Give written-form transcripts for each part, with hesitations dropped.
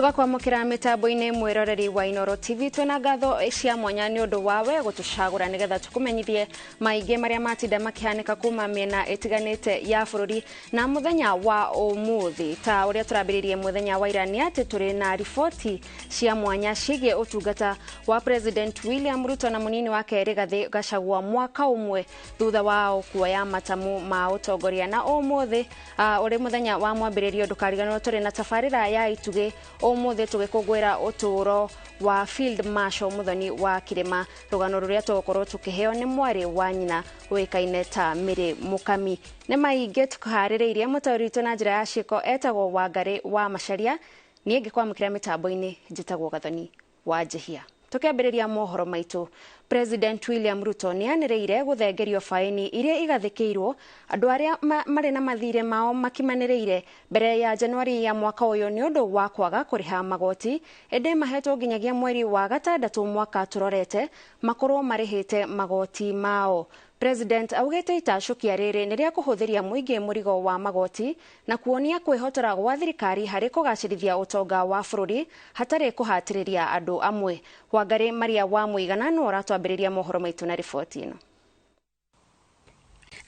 Tugakwamũkĩra mĩtambo-inĩ mwĩroreri wa Inooro TV, twĩna ngatho cia mwanya nĩ ũndũ wawe gũtũcagũra nĩgetha tũkũmenyithie maingĩ marĩa matinda makĩhanĩka kuma mĩena ĩtiganĩte ya bũrũri. Na mũthenya wa ũmũthĩ, ta ũrĩa tũrambĩrĩirie mũthenya wa ira, nĩ atĩ tũrĩ na riboti cia mwanya ciĩgiĩ ũtungata wa President William Ruto na mũnini wake Rigathĩ Gachagua mwaka ũmwe thutha wao kuoya matamu ma ũtongoria. Na ũmũthĩ ũrĩ mũthenya wa mwambĩrĩrio, ndũkariganĩrwo tũrĩ na tabarĩra ya Itugĩ ũmũthĩ tũgĩkũngũĩra ũtũũro wa Field Marshal Muthoni wa Kirima, rũgano rũrĩa tũgũkorwo tũkĩheo nĩ mwarĩ wa nyina ũĩkaine ta Mĩrĩ Mũkami. Nĩ maingĩ tũharĩrĩirie. Mũtaũri witũ na njĩra ya ciĩko etagwo Wangarĩ wa Macharia, niĩ ngĩkwamũkĩra mĩtambo-inĩ njĩtagwo Gathoni wa Njihia. Tũkĩambĩrĩria mohoro maitũ, President William Ruto nĩ anĩrĩire gũthengerio baĩni iria igathĩkĩirwo andũ arĩa marĩ na mathirĩ mao makimanĩrĩire mbere ya Januari ya mwaka ũyũ nĩ ũndũ wa kwaga kũrĩha magoti, ĩndĩ mahetwo nginyagia mweri wa gatandatũ mwaka tũrorete makorwo marĩhĩte magoti mao. President augĩte itacũkia rĩrĩ nĩ rĩa kũhũthĩria mũingĩ mũrigo wa magoti na kuonia kwĩhotora gwa thirikari harĩ kũgacĩrithia ũtonga wa bũrũri hatarĩ kũhatĩrĩria andũ amwe. Wangarĩ Maria wa Mũigana nĩwe ũratwambĩrĩria mohoro maitũ na riboti ĩno.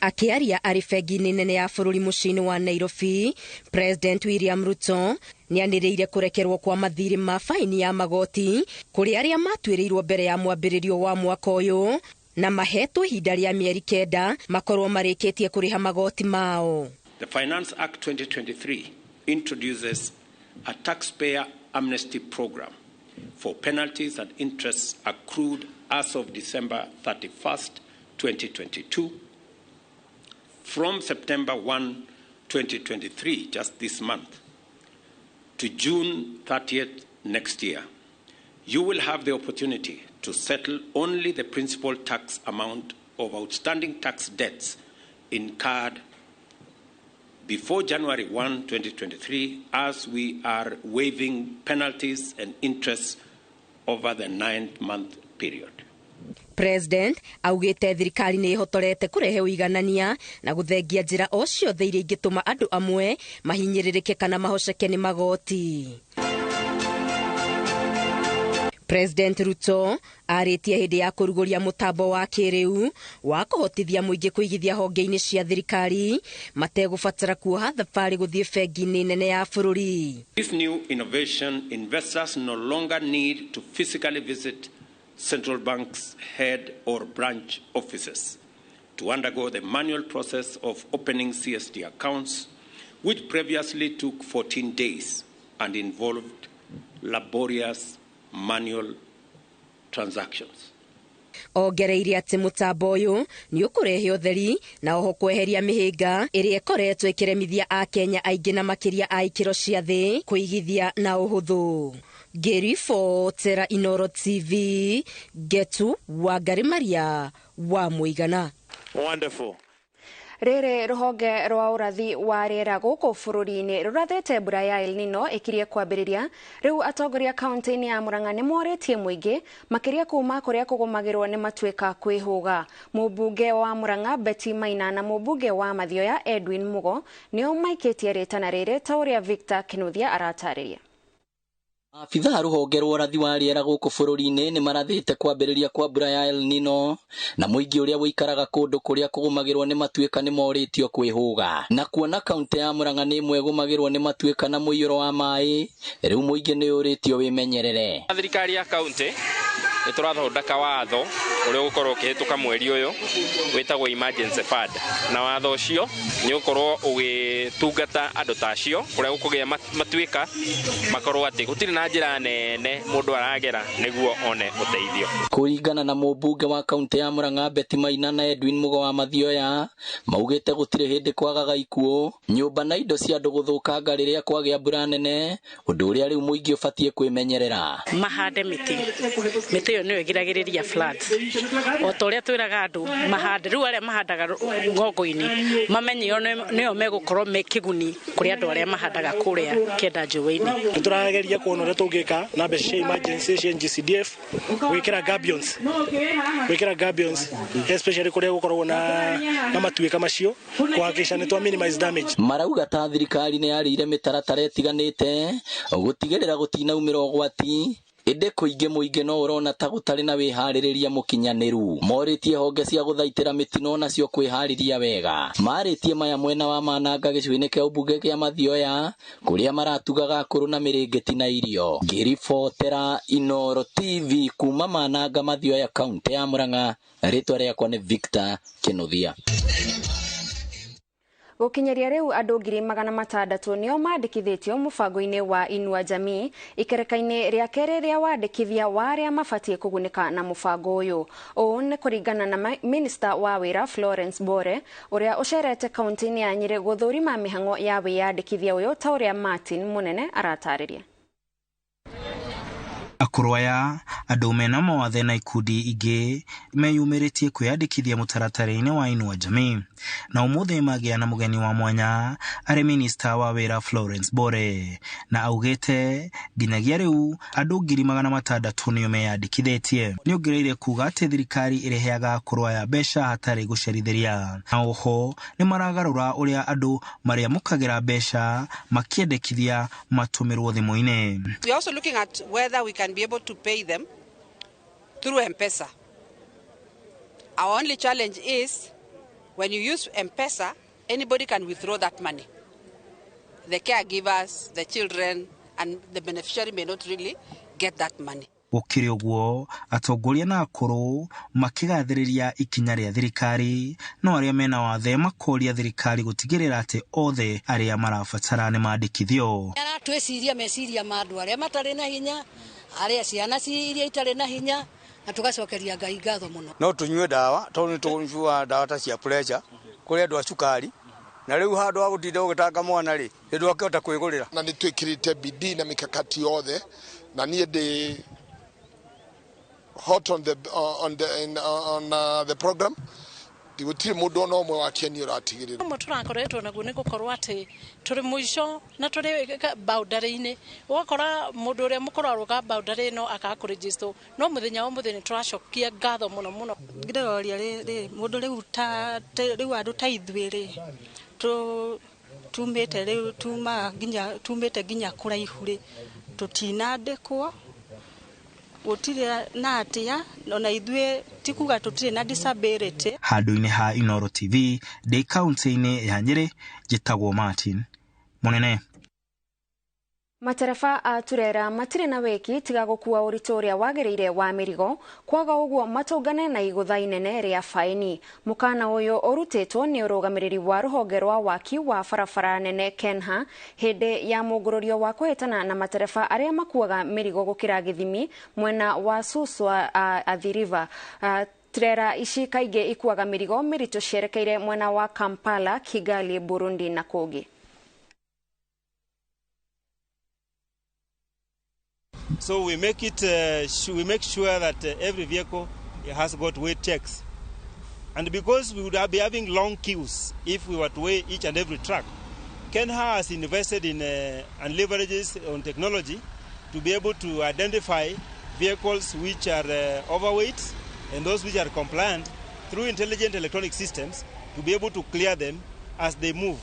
Akĩaria arĩ bengi-inĩ nene ya bũrũri mũciĩ-inĩ wa Nairobi, President William Ruto nĩanĩrĩire kũrekerwo kwa mathirĩ ma baini ya magoti kũrĩ arĩa matuĩrĩirwo mbere ya mwambĩrĩrio wa mwaka ũyũ na mahetwo ihinda rĩa mĩeri 9 makorwo marĩkĩtie kũrĩha magoti mao. The Finance Act 2023 introduces a taxpayer amnesty program for penalties and interests accrued as of December 31st, 2022. From September 1, 2023, just this month, to June 30th next year, you will have the opportunity to settle only the principal tax amount of outstanding tax debts incurred before January 1, 2023, as we are waiving penalties and interests over the 9-month period. President augĩte thirikari nĩ ĩhotorete kũrehe ũiganania na gũthengia njĩra o ciothe iria ingĩtũma andũ amwe mahinyĩrĩrĩke kana mahoceke nĩ magoti. President Ruto arĩtie hĩndĩ ya kũrugũria mũtambo wa kĩrĩu wa kũhotithia mũingĩ kũigithia honge-inĩ cia thirikari mategũbatara kuoha thabarĩ gũthiĩ bengi-inĩ nene ya bũrũri. This new innovation, investors no longer need to physically visit central bank's head or branch offices to undergo the manual process of opening CSD accounts, which previously took 14 days and involved laborious manual transactions. Ongereire atĩ mũtambo ũyũ nĩ ũkũrehe ũtheri na oho kweheria mĩhĩnga ĩrĩa ĩkoretwo ĩkĩremithia Akenya aingĩ na makĩria a ikĩro cia thĩ kũigithia na ũhũthũ. Ngĩribotera Inooro TV, Ngetu Wangarĩ Maria wa Mũigana. Wonderful. Rĩrĩ rũhonge rwa ũrathi wa rĩera gũkũ bũrũri-inĩ rũrathĩte mbura ya El Nino ĩkirie kwambĩrĩria. Rĩu atongoria kaunti-inĩ ya Murang'a nĩ morĩtie mũingĩ makĩria kuma kũrĩa kũgũmagĩrwo nĩ matuĩka kwĩhũga. Mũmbunge wa Murang'a Betty Maina na mũmbunge wa Mathioya Edwin Mugo nĩo maikĩtie rĩtana rĩrĩ, ta ũrĩa Victor Kinuthia aratarĩria. Maabitha rũhonge rwa ũrathi wa rĩera gũkũ bũrũri-inĩ nĩ marathĩte kwambĩrĩria kwa mbura ya El Nino na mũingĩ ũrĩa ũikaraga kũndũ kũrĩa kũgũmagĩrwo nĩ matuĩka nĩ morĩtio kwĩhũga. Na kuona kaunti ya Murang'a nĩ ĩmwe ĩgũmagĩrwo nĩ matuĩka na mũiyũro wa maĩ, rĩu mũingĩ nĩ ũrĩtio wĩmenyerere. Thirikari ya kaunti nĩ tũrathondeka watho ũrĩa ũgũkorwo ũkĩhĩtũka mweri ũyũ wĩtagwo emergency fund, na watho ũcio nĩ ũgũkorwo ũgĩtungata andũ ta acio kũrĩa gũkũgĩa matuĩka makorwo atĩ gũtirĩ na njĩra nene mũndũ aragera nĩguo one ũteithio. Kũringana na mũmbunge wa kaunti ya Murang'a Betty Maina na Edwin Mugo wa Mathioya, maugĩte gũtirĩ hĩndĩ kwagaga ikuũ, nyũmba na indo cia andũ gũthũkanga rĩrĩa kwagĩa mbura nene, ũndũ ũrĩa rĩu mũingĩ ũbatiĩ kwĩmenyerera. Mahande mĩtĩ, mĩtĩ Mĩtĩ ĩyo nĩyo ĩgiragĩrĩria floods. O ta ũrĩa twĩraga andũ mahande, rĩu arĩa mahandaga ng'ongo-inĩ mamenye ĩyo nĩyo megũkorwo me kĩguni kũrĩ andũ arĩa mahandaga kũrĩa kĩenda njũĩ-inĩ. Nĩtũrageria kuona ũrĩa tũngĩka na mbeca cia emergency cia NGCDF gwĩkĩra gabions, gwĩkĩra gabions especially kũrĩa gũkoragwo na matuĩka macio kuhakikisha nĩ twa minimize damage. Marauga ta thirikari nĩ yarĩire mĩtaratara ĩtiganĩte gũtigĩrĩra gũtinaumĩra ũgwati, ĩndĩ kũingĩ mũingĩ no ũrona ta gũtarĩ na wĩharĩrĩria mũkinyanĩru. Morĩtie honge cia gũthaitĩra mĩtino nacio kwĩharĩria wega. Marĩtie maya mwena wa Mananga gĩcigo-inĩ kĩa ũmbunge kĩa Mathioya kũrĩa maratugaga akũrũ na mĩrĩngĩti na irio. Ngĩribotera Inooro TV kuma Mananga, Mathioya, kaunti ya Murang'a, rĩtwa rĩakwa nĩ Victor Kĩnuthia. Gũkinyeria rĩu andũ 600,000 nĩo mandĩkithĩtio mũbango-inĩ wa Inua Jamii ikereka-inĩ rĩa kerĩ rĩa wandĩkithia wa arĩa mabatiĩ kũgunĩka na mũbango ũyũ. Ũũ nĩ kũringana na Minister wa wĩra Florence Bore ũrĩa ũcerete kaunti-inĩ ya Nyĩrĩ gũthũrima mĩhang'o ya wĩyandĩkithia ũyũ ta ũrĩa Martin Mũnene aratarĩria. Akũrũ aya andũ mena mawathe na ikundi ingĩ meyumĩrĩtie kwĩyandĩkithia mũtaratara-inĩ wa Inua Jamii, na ũmũthĩ magĩa na mũgeni wa mwanya arĩ Minister wa wĩra Florence Bore, na augĩte nginyagia rĩu andũ 600,000 nĩo meyandĩkithĩtie. Nĩongereire kuga atĩ thirikari ĩrĩheaga akũrũ aya mbeca hatarĩ gũcerithĩria, na oho nĩmaragarũra ũrĩa andũ marĩamũkagĩra mbeca makĩendekithia matũmĩrwo thimũ-inĩ. We are also looking at whether we can be able to pay them through M-Pesa. Our only challenge is when you use M-Pesa, anybody can withdraw that money. The caregivers, the children, and the beneficiary may not really get that money. Gũkĩrĩ ũguo, atongoria na akũrũ makĩgathĩrĩria ikinya rĩa thirikari, no arĩa mena wathe makoria thirikari gũtigĩrĩra atĩ othe arĩa marabatara nĩ mandĩkithio. Aratwĩciria meciria ma andũ arĩa matarĩ na hinya, arĩa ciana iria itarĩ na hinya, na tũgacokeria Ngai ngatho mũno. No tũnyue ndawa tondũ nĩ tũnyuaga ndawa ta cia pressure kũrĩ andũ a cukari, na rĩu handũ ha gũtinda ũgĩtanga mwana rĩ, nĩ ndwakĩhota kwĩgũrĩra. Na nĩ twĩkĩrĩte bidii na mikakati yothe, na niĩ ndĩ hot on the program. Gũtirĩ mũndũ ona ũmwe wa Kenya ũratigĩrĩra. Ũmwe tũrakoretwo naguo nĩ gũkorwo atĩ tũrĩ mũico na tũrĩ boundary-inĩ, ũgakora mũndũ ũrĩa mũkũrũ arũga boundary ĩno akaga kũregister, no mũthenya wa ũmũthĩ nĩ tũracokia ngatho mũno mũno. Ndĩroria rĩ mũndũ rĩu ta rĩu andũ ta ithuĩ rĩ tumĩte rĩu tumĩte nginya kũraihu rĩ tũtinandĩkwo gũtirĩ na atĩa, ona ithuĩ ti kuga tũtirĩ na disability. Handũ-inĩ ha Inooro TV ndĩ kaunti-inĩ ya Nyĩrĩ, njĩtagwo Martin Mũnene. Matereba a turera matirĩ na wĩki tiga gũkua ũritũ ũrĩa wagĩrĩire wa mĩrigo, kwaga ũguo matũngane na igũtha inene rĩa faini. Mũkana ũyũ ũrutĩtwo nĩ ũrũgamĩrĩri wa rũhonge rwa waki wa barabara nene Kenha hĩndĩ ya mũngũrũrio wa kũhĩtana na matereba arĩa makuaga mĩrigo gũkĩra gĩthimi mwena wa Suswa Athi River. Trera ici kaingĩ ikuaga mĩrigo mĩritũ cierekeire mwena wa Kampala, Kigali, Burundi na kũngĩ. So we make it, we make sure that every vehicle has got weight checks. And because we would be having long queues if we were to weigh each and every truck, Kenha has invested in and leverages on technology to be able to identify vehicles which are overweight and those which are compliant through intelligent electronic systems to be able to clear them as they move.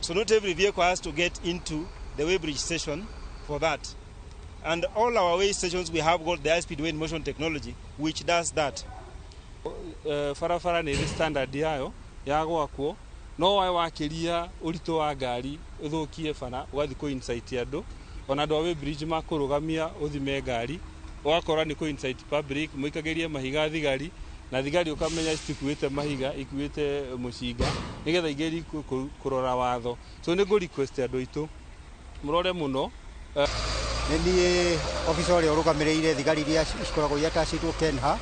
So not every vehicle has to get into the weighbridge station for that. And all our weigh stations, we have got the high-speed weigh motion technology, which does that. Barabara nĩ ĩrĩ standard yayo ya gwakwo, no wae wakĩria ũritũ wa ngari ũthũkie bara ũgathiĩ kũ incite andũ, ona andũ a weighbridge makũrũgamia ũthime ngari, ũgakora nĩ kũ incite public, mũikagĩrie mahiga thigari, na thigari ũkamenya citikuĩte mahiga, ikuĩte mũcinga, nĩgetha igerie kũrora watho. So nĩ ngũ request andũ aitũ mũrore mũno. Nĩ niĩ officer ũrĩa ũrũgamĩrĩire thigari iria cikoragwo iatacĩtwo Kenha,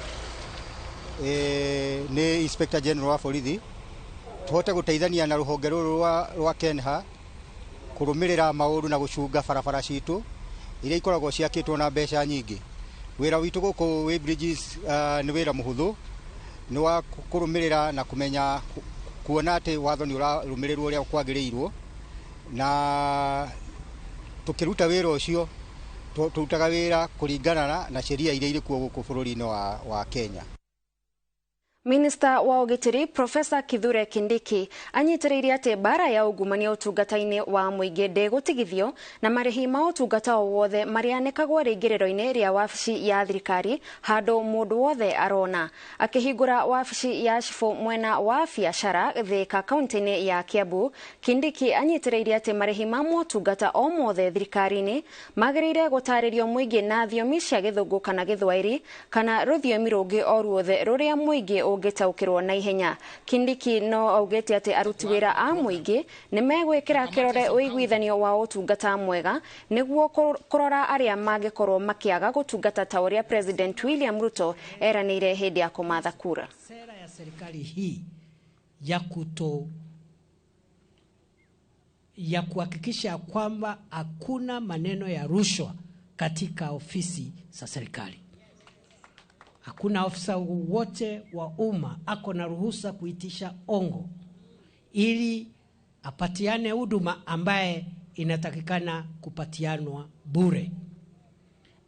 nĩ Inspector General wa borithi, tũhote gũteithania na rũhonge rũrũ rwa Kenha kũrũmĩrĩra maũndũ na gũcunga barabara citũ iria ikoragwo ciakĩtwo na mbeca nyingĩ. Wĩra witũ gũkũ weighbridges nĩ wĩra mũhũthũ, nĩ wa kũrũmĩrĩra na kũmenya kuona atĩ watho nĩ ũrarũmĩrĩrwo ũrĩa kwagĩrĩirwo, na tũkĩruta wĩra ũcio tũrutaga wĩra kũringana na sheria iria irĩ kuo gũkũ bũrũri-inĩ wa Kenya. Minista wa ũgitĩri Profesa Kithure Kindiki anyitĩrĩire atĩ mbara ya ungumania ũtungata-inĩ wa mũingĩ ndĩgũtigithio na marĩhi ma ũtungata o wothe marĩanĩkagwo rĩingĩrĩro-inĩ rĩa wabici ya thirikari handũ mũndũ wothe arona. Akĩhingũra wabici ya cibũ mwena wa biacara Thika kaunti-inĩ ya Kiambu, Kindiki anyitĩrĩire atĩ marĩhi ma motungata o mothe thirikari-inĩ magĩrĩire gũtarĩrio mũingĩ na thiomi cia Gĩthũngũ kana Gĩthwaĩri kana rũthiomi rũngĩ o ruothe rũrĩa mũingĩ ũngĩtaũkĩrwo na ihenya. Kindiki no augĩte atĩ aruti wĩra a mũingĩ nĩ megwĩkĩra kĩrore ũiguithanio wa ũtungata mwega nĩguo kũrora arĩa mangĩkorwo makĩaga gũtungata ta ũrĩa President William Ruto eranĩire hĩndĩ ya kũmatha kura. Sera ya serikali hii ya kuhakikisha kwamba hakuna maneno ya rushwa katika ofisi za serikali. Hakuna ofisa wote wa umma ako na ruhusa kuitisha ongo ili apatiane huduma ambaye inatakikana kupatianwa bure.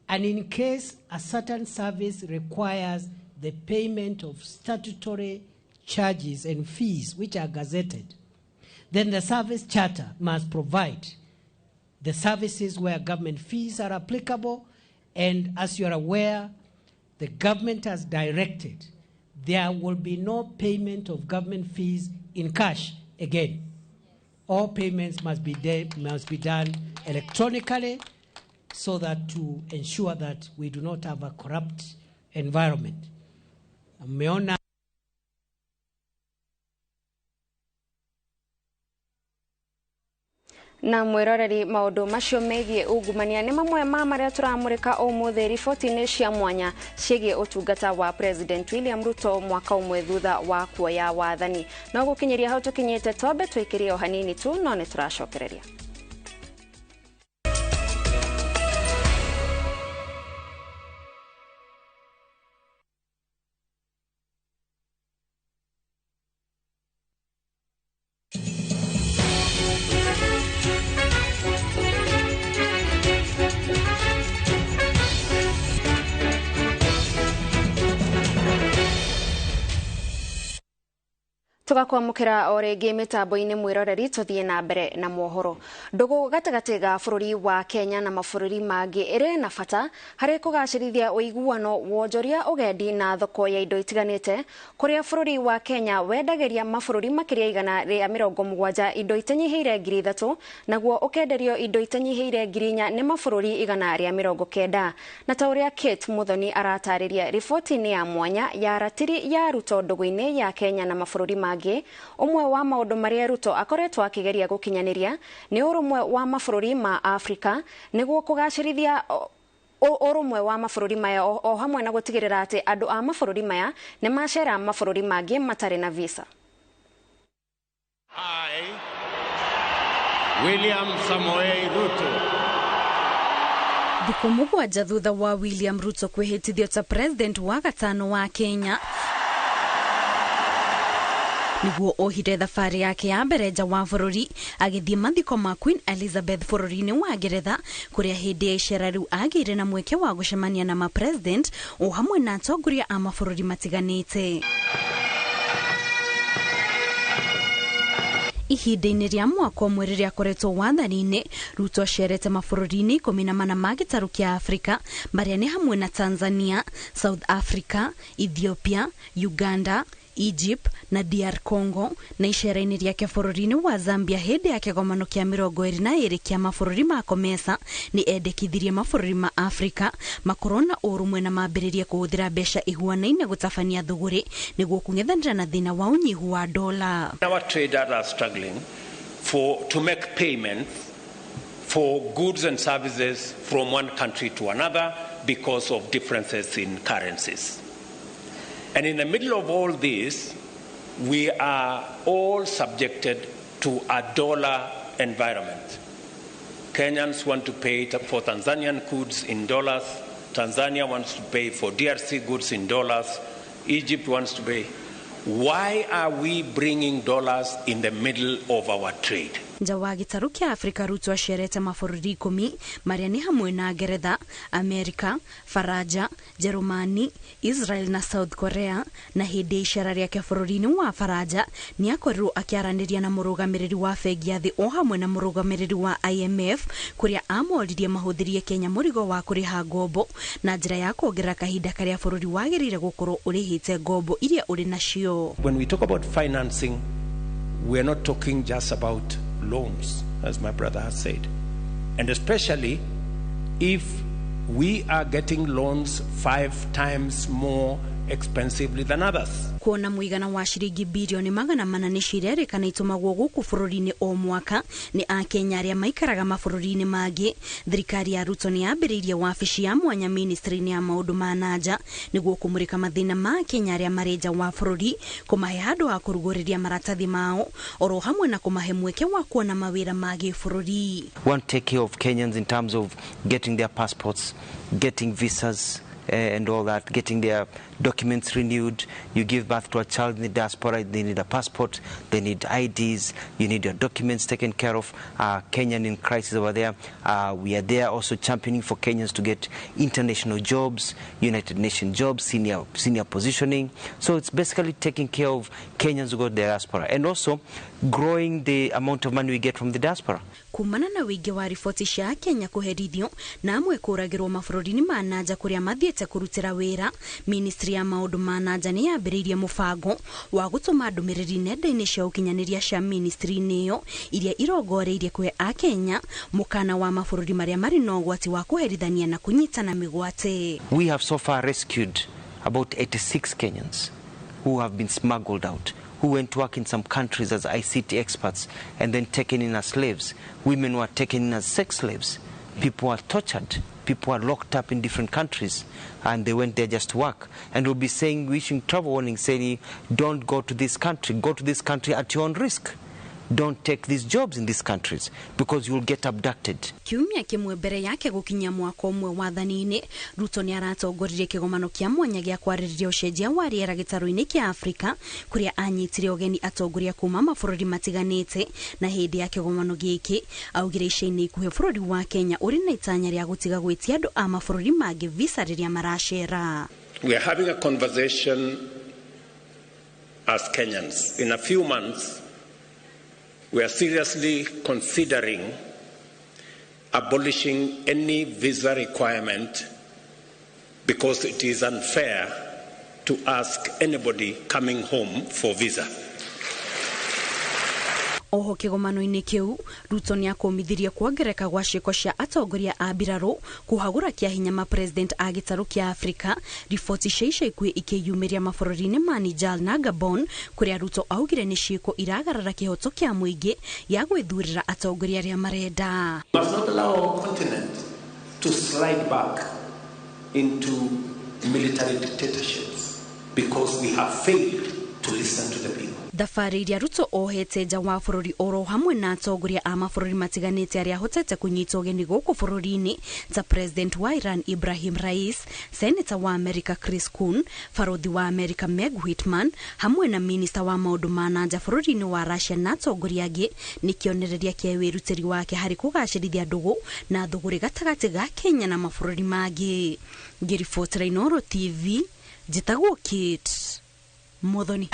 And in case a certain service requires the payment of statutory charges and fees which are gazetted, then the service charter must provide the services where government fees are applicable. And as you are aware, the government has directed there will be no payment of government fees in cash again. All payments must be done electronically so that to ensure that we do not have a corrupt environment. Mmeona na mwiroreri maundu macio megie ungumania ni mamwe ma maria turamurika umuthi riboti-inĩ cia mwanya ciĩgiĩ ũtungata wa President William Ruto mwaka ũmwe thutha wa kuoya wathani. No gũkinyĩria hau tũkinyĩte, twambe twĩkĩrie o hanini tu no nĩ tũracokereria. Tugakwamukira o rĩngĩ mĩtambo-inĩ mwĩroreri tũthiĩ na mbere na mohoro. Ndũgũ gatagatĩ ga bũrũri wa Kenya na mabũrũri mangĩ ĩrĩ na bata harĩ kũgacĩrithia ũiguano, wonjoria, ũgendi na thoko ya indo itiganĩte, kũrĩa bũrũri wa Kenya wendagĩria mabũrũri makĩria 170 indo itanyihĩire 3,000 naguo ũkenderio indo itanyihĩire 4,000 nĩ mabũrũri 190. Na ta ũrĩa Kate Muthoni aratarĩria riboti-inĩ ya mwanya ya ratiri ya Ruto ndũgũ-inĩ ya Kenya na mabũrũri mangĩ, ũmwe wa maũndũ marĩa Ruto akoretwo akĩgeria gũkinyanĩria nĩ ũrũmwe wa mabũrũri ma Afrika nĩguo kũgacĩrithia ũrũmwe wa mabũrũri maya o hamwe na gũtigĩrĩra atĩ andũ a mabũrũri maya nĩ macera mabũrũri mangĩ matarĩ na visa. I, William Samoei Ruto. Thikũ mũgwanja thutha wa William Ruto kwĩhĩtithio ta president wa gatano wa Kenya, niguo ohire thabarĩ yake ya mbere nja wa bũrũri agĩthiĩ mathiko ma Queen Elizabeth bũrũri-inĩ wa Ngeretha, kũrĩa hĩndĩ ya icera rĩu agĩire na mweke wa gũcemania na ma-president o hamwe na atongoria a mabũrũri matiganĩte. Ihinda-inĩ rĩa mwaka ũmwe rĩrĩa akoretwo wathani-inĩ, Ruto acerete mabũrũri-inĩ 14 ma gĩtarũ kĩa Afrika marĩa nĩ hamwe na Tanzania, South Africa, Ethiopia, Uganda, Egypt na DR Congo, na icera-inĩ rĩake bũrũri-inĩ wa Zambia hĩndĩ ya kĩgomano kĩa 22 kĩa mabũrũri ma COMESA nĩ endekithirie mabũrũri ma Afrika makorwo na ũrũmwe na mambĩrĩrie kũhũthĩra mbeca ihuanaine gũtabania thũgũrĩ nĩguo kũng'ethanĩra na thĩna wa ũnyihu wa dola. Our traders are struggling to make payments for goods and services from one country to another because of differences in currencies. And in the middle of all this, we are all subjected to a dollar environment. Kenyans want to pay for Tanzanian goods in dollars. Tanzania wants to pay for DRC goods in dollars. Egypt wants to pay. Why are we bringing dollars in the middle of our trade? Nja wa gĩtarũ kĩa Afrika, Ruto acerete mabũrũri 10 marĩa nĩ hamwe na Ngeretha, Amerika, Faranja, Jerumani, Israel na South Korea. Na hĩndĩ ya icera rĩake bũrũri-inĩ wa Faranja, nĩ akorirwo akĩaranĩria na mũrũgamĩrĩri wa bengi ya thĩ o hamwe na mũrũgamĩrĩri wa IMF, kũrĩa amoririe mahũthĩrie Kenya mũrigo wa kũrĩha ngombo na njĩra ya kuongerera kahinda karĩa bũrũri wagĩrĩire gũkorwo ũrĩhĩte ngombo iria ũrĩ nacio. When we talk about financing, we are not talking just about loans, as my brother has said. And especially if we are getting loans 5 times more expensively than others. Kuona mũigana wa ciringi birioni 400 nĩ cirerĩkana itũmagwo gũkũ bũrũri-inĩ o mwaka nĩ akenya arĩa maikaraga mabũrũri-inĩ mangĩ, thirikari ya Ruto nĩ yambĩrĩirie wabici ya mwanya ministry-inĩ ya maũndũ ma nanja nĩguo kũmũrĩka mathĩna ma akenya arĩa marĩ nja wa bũrũri, kũmahe handũ ha kũrugũrĩria maratathi mao oro hamwe na kũmahe mweke wa kuona mawĩra ma gĩbũrũri. One, take care of Kenyans in terms of getting their passports, getting visas, and all that, getting their documents renewed. You give birth to a child in the diaspora, they need a passport, they need IDs, you need your documents taken care of. Kenyan in crisis over there. We are there also championing for Kenyans to get international jobs, United Nations jobs, senior positioning. So it's basically taking care of Kenyans who go to the diaspora and also growing the amount of money we get from the diaspora. Kumana na wĩingĩ wa riboti cia Kenya kũherithio na amwe kũragĩrwo mabũrũri-inĩ ma nanja kũrĩa mathiĩte kũrutĩra wĩra, ministry ya maũndũ ma nanja nĩ yambĩrĩirie mũbango wa gũtũma ndũmĩrĩri nenda-inĩ cia ũkinyanĩria cia ministry-inĩ ĩyo iria irongoreirie kũhe akenya mũkana wa mabũrũri marĩa marĩ na ũgwati wa kũherithania na kũnyitana mĩgwate. We have so far rescued about 86 Kenyans who have been smuggled out, who went to work in some countries as ICT experts and then taken in as slaves. Women were taken in as sex slaves. People were tortured. People were locked up in different countries and they went there just to work. And we'll be saying, wishing travel warning, saying, don't go to this country, go to this country at your own risk. Don't take these jobs in these countries because you'll get abducted. Kiumia kimwe mbere yake gũkinyia mwaka ũmwe wathani-inĩ, Ruto nĩ aratongoririe kĩgomano kĩa mwanya gĩa kwarĩrĩria ũcenjia wa rĩera gĩtarũ-inĩ kĩa Afrika, kũrĩa anyitire ũgeni atongoria kuma mabũrũri matiganĩte. Na hĩndĩ ya kĩgomano gĩkĩ augire ica-inĩ ikuhĩ bũrũri wa Kenya ũrĩ na itanya rĩa gũtiga gwĩtia andũ a mabũrũri mangĩ visa rĩrĩa maracera. We are having a conversation as Kenyans. In a few months, we are seriously considering abolishing any visa requirement because it is unfair to ask anybody coming home for visa. Oho kĩgomano-inĩ kĩu, Ruto nĩ akũmithirie kuongereka gwa ciĩko cia atongoria a mbirarũ kũhagũra kĩa hinya ma-president a gĩtarũ kĩa Afrika, riboti cia ica ikuhĩ ikĩyumĩria mabũrũri-inĩ ma Niger na Gabon, kũrĩa Ruto augire nĩ ciĩko iragarara kĩhoto kĩa mũingĩ gĩa gwĩthurĩra atongoria arĩa marenda. We must not allow our continent to slide back into military dictatorships because we have failed to listen to the people. Thabarĩ iria Ruto ohete nja wa bũrũri oro hamwe na atongoria a mabũrũri matiganĩte arĩa ahotete kũnyita ũgeni gũkũ bũrũri-inĩ ta President wa Iran Ibrahim Rais, Senator wa America Chris Coons, Barothi wa America Meg Whitman hamwe na Minister wa maũndũ ma nanja bũrũri-inĩ wa Russia na atongoria angĩ nĩ kĩonereria kĩa wĩrutĩri wake harĩ kũgacĩrithia ndũgũ na thũgũrĩ gatagatĩ ga Kenya na mabũrũri mangĩ. Ngĩribotera Inooro TV, njĩtagwo Kate Muthoni.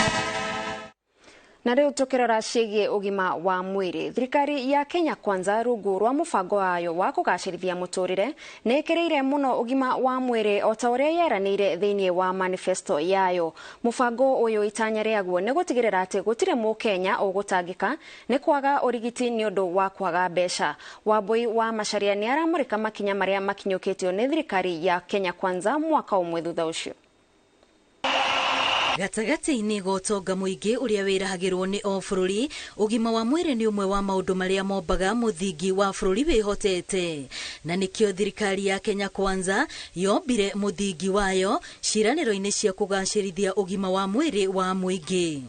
Na rĩu tũkĩrora ciĩgiĩ ũgima wa mwĩrĩ, thirikari ya Kenya Kwanza rungu rwa mũbango wayo wa kũgacĩrithia mũtũrĩre nĩ ĩkĩrĩire mũno ũgima wa mwĩrĩ o ta ũrĩa yeranĩire thĩinĩ wa manifesto yayo. Mũbango ũyũ itanya rĩaguo nĩ gũtigĩrĩra atĩ gũtirĩ mũkenya ũgũtangĩka nĩ kwaga ũrigiti nĩ ũndũ wa kwaga mbeca. Wambui wa Macharia nĩ aramũrĩka makinya marĩa makinyũkĩtio nĩ thirikari ya Kenya Kwanza mwaka ũmwe thutha ũcio. Gatagatĩ-inĩ ga ũtonga mũingĩ ũrĩa wĩrahagĩrwo nĩ o bũrũri, ũgima wa mwĩrĩ nĩ ũmwe wa maũndũ marĩa mombaga mũthingi wa bũrũri wĩhotete, na nĩkĩo thirikari ya Kenya Kwanza yombire mũthingi wayo ciĩranĩro-inĩ cia kũgacĩrithia ũgima wa mwĩrĩ wa mũingĩ.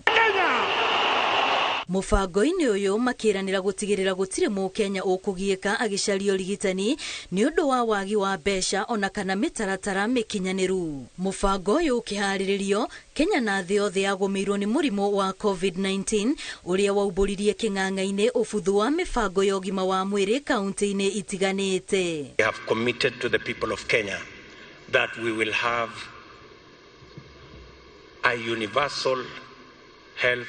Mũbango-inĩ ũyũ makĩranĩra gũtigĩrĩra gũtirĩ mũkenya ũkũgiĩka agĩcaria ũrigitani nĩ ũndũ wa wagi wa mbeca ona kana mĩtaratara mĩkinyanĩru. Mũbango ũyũ ũkĩharĩrĩrio Kenya na thĩ yothe yagũmĩirwo nĩ mũrimũ wa COVID-19 ũrĩa waumbũririe kĩng'ang'a-inĩ ũbuthu wa mĩbango ya ũgima wa mwĩrĩ kaunti-inĩ itiganĩte. We have committed to the people of Kenya that we will have a universal health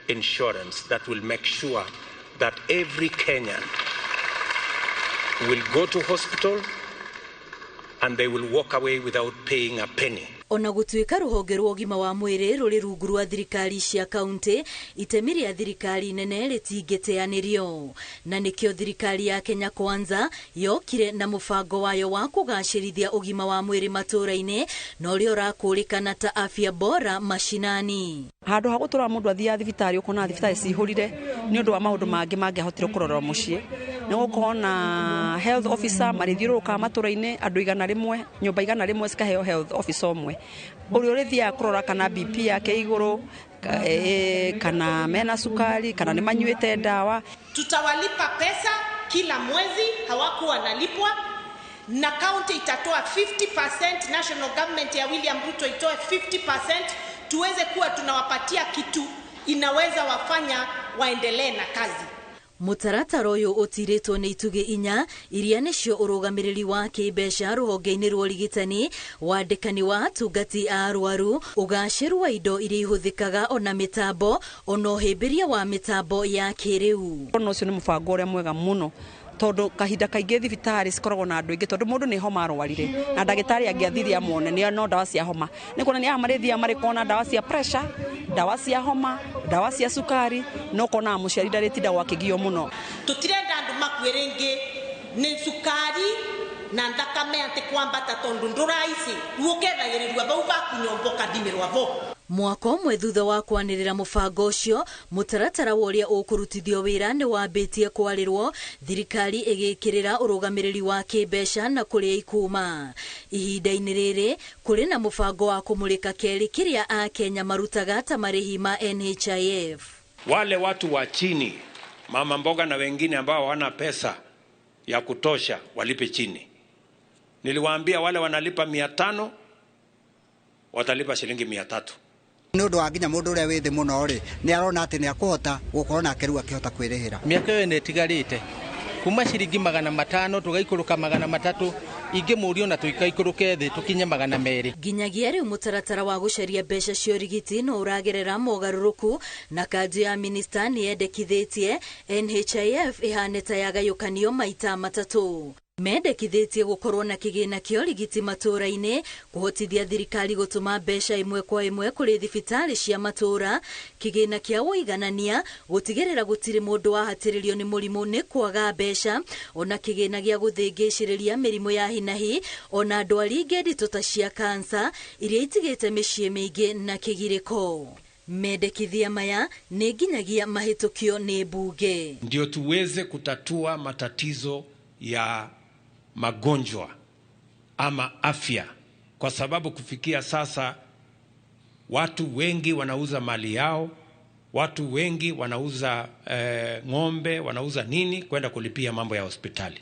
insurance that will make sure that every Kenyan will go to hospital and they will walk away without paying a penny. Ona gũtuĩka rũhonge rwa ũgima wa mwĩrĩ rũrĩ rungu rwa thirikari cia kaunti, itemi rĩa thirikari nene rĩtingĩteanĩrio, na nĩkĩo thirikari ya Kenya Kwanza yokire na mũbango wayo wa kũgacĩrithia ũgima wa mwĩrĩ matũũra-inĩ na ũrĩa ũrakũrĩkana ta Afya Bora Mashinani. Handũ ha gũtũra mũndũ athiaga thibitarĩ ũkona thibitarĩ cihũrire nĩ ũndũ wa maũndũ mangĩ mangĩahotire kũrorwo mũciĩ. Nĩ gũkorwo na health officer marĩthiũrũrũkaga matũũra-inĩ andũ 100, nyũmba 100 cikaheo health officer ũmwe ũrĩa ũrĩthiaga kũrora kana BP yake igũrũ, kana mena sukari, kana nĩ manyuĩte ndawa. Tutawalipa pesa kila mwezi, hawakuwa wanalipwa, na county itatoa 50%, national government ya William Ruto itoe 50%, tuweze kuwa tunawapatia kitu inaweza wafanya waendelee na kazi. Mũtaratara ũyũ ũtirĩtwo nĩ itugĩ inya iria nĩcio ũrũgamĩrĩri wa kĩmbeca rũhonge-inĩ rwa ũrigitani, wandĩkani wa atungati a arwaru, ũgacĩru wa indo iria ihũthĩkaga ona mĩtambo, ona ũhĩmbĩria wa mĩtambo ya kĩrĩu. Ona ũcio nĩ mũbango ũrĩa mwega mũno tondũ kahinda kaingĩ thibitarĩ cikoragwo na andũ aingĩ tondũ mũndũ nĩ homa arwarire na ndagĩtarĩ angĩathire amuone nĩ no ndawa cia homa, nĩ kuonania aya marĩthiaga marĩ na ndawa cia pressure, ndawa cia homa, ndawa cia sukari, no kona mũciari ndarĩtinda akĩgio mũno. Tũtirenda andũ makue rĩngĩ nĩ sukari na thakame atĩ kwambata tondũ ndũraici ũkethagĩrĩrua vau vakunyombo ũkathimĩrwa vo. Mwaka ũmwe thutha wa kwanĩrĩra mũbango ũcio, mũtaratara wa ũrĩa ũkũrutithio wĩra nĩ wambĩtie kwarĩrwo, thirikari ĩgĩkĩrĩra ũrũgamĩrĩri wa kĩmbeca na kũrĩa ikuma. Ihinda-inĩ rĩrĩ kũrĩ na mũbango wa kũmũrĩka kerĩ kĩrĩa Akenya marutaga ta marĩhi ma NHIF. Wale watu wa chini, mama mboga na wengine ambao hawana pesa ya kutosha walipe chini. Niliwaambia wale wanalipa 500 watalipa shilingi 300. Nĩ ũndũ wa nginya mũndũ ũrĩa wĩ thĩ mũno rĩ, nĩ arona atĩ nĩ akũhota gũkorwo nake rĩu akĩhota kwĩrĩhĩra. Mĩaka ĩyo nĩ ĩtigarĩte kuma ciringi 500 tũgaikũrũka 300, ingĩmũrio na tũikaikũrũke thĩ tũkinye 200. Nginyagia rĩu mũtaratara wa gũcaria mbeca cia ũrigiti no ũragerera mogarũrũku, na kanjũ ya minista nĩ yendekithĩtie NHIF ĩhane ta yagayũkanio maita matatũ. Mendekithĩtie gũkorwo na kĩgĩna kĩa ũrigiti matũũra-inĩ, kũhotithia thirikari gũtũma mbeca ĩmwe kwa ĩmwe kũrĩ thibitarĩ cia matũũra, kĩgĩna kĩa ũiganania, gũtigĩrĩra gũtirĩ mũndũ wahatĩrĩrio nĩ mũrimũ nĩ kwaga mbeca, ona kĩgĩna gĩa gũthĩngĩcĩrĩria mĩrimũ ya hinahi, ona ndwari ingĩ nditũ ta cia kansa iria itigĩte mĩciĩ mĩingĩ na kĩgirĩko. Mendekithia maya nĩ nginyagia mahĩtũkio nĩ mbunge ndio tuweze kutatua matatizo ya magonjwa ama afya, kwa sababu kufikia sasa watu wengi wanauza mali yao, watu wengi wanauza ng'ombe, wanauza nini kwenda kulipia mambo ya hospitali.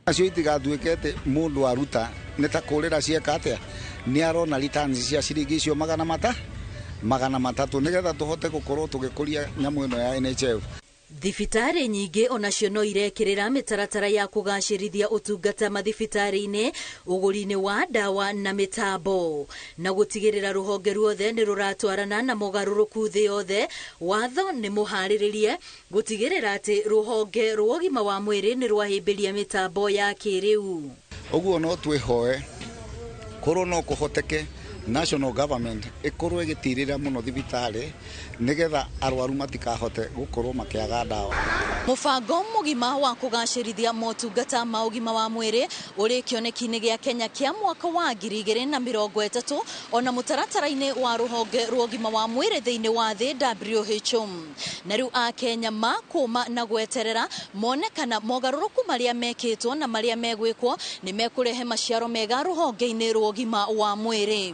Acio itigatwike ati mundu aruta ni ta kurira cieka atia ni arona returns cia ciringi icio 300 nigetha tuhote gukorwo tugikuria nyamu ino ya NHIF. Thibitarĩ nyingĩ onacio no irekĩrĩra mĩtaratara ya kũgacĩrithia ũtungata mathibitarĩ-inĩ, ũgũri-inĩ wa ndawa na mĩtambo, na gũtigĩrĩra rũhonge ruothe nĩ rũratwarana na mogarũrũku thĩ yothe. Watho nĩ mũharĩrĩrie gũtigĩrĩra atĩ rũhonge rwa ũgima wa mwĩrĩ nĩ rwahĩmbĩria mĩtambo ya kĩrĩu. Ũguo no twĩhoe korwo no kũhoteke national government ikorwo igitirira muno thibitari nigetha arwaru matikahote gukorwo makiaga ndawa. Mũbango mũgima wa kũgacĩrithia motungata ma ũgima wa mwĩrĩ ũrĩ kĩoneki-inĩ gĩa Kenya kĩa mwaka wa 2030 ona mũtaratara-inĩ wa rũhonge rwa ũgima wa mwĩrĩ thĩinĩ wa thĩ WHO. Na rĩu Akenya makũma na gweterera mone kana mogarũrũku marĩa mekĩtwo na marĩa megwĩkwo nĩ mekũrehe maciaro mega rũhonge-inĩ rwa ũgima wa mwĩrĩ.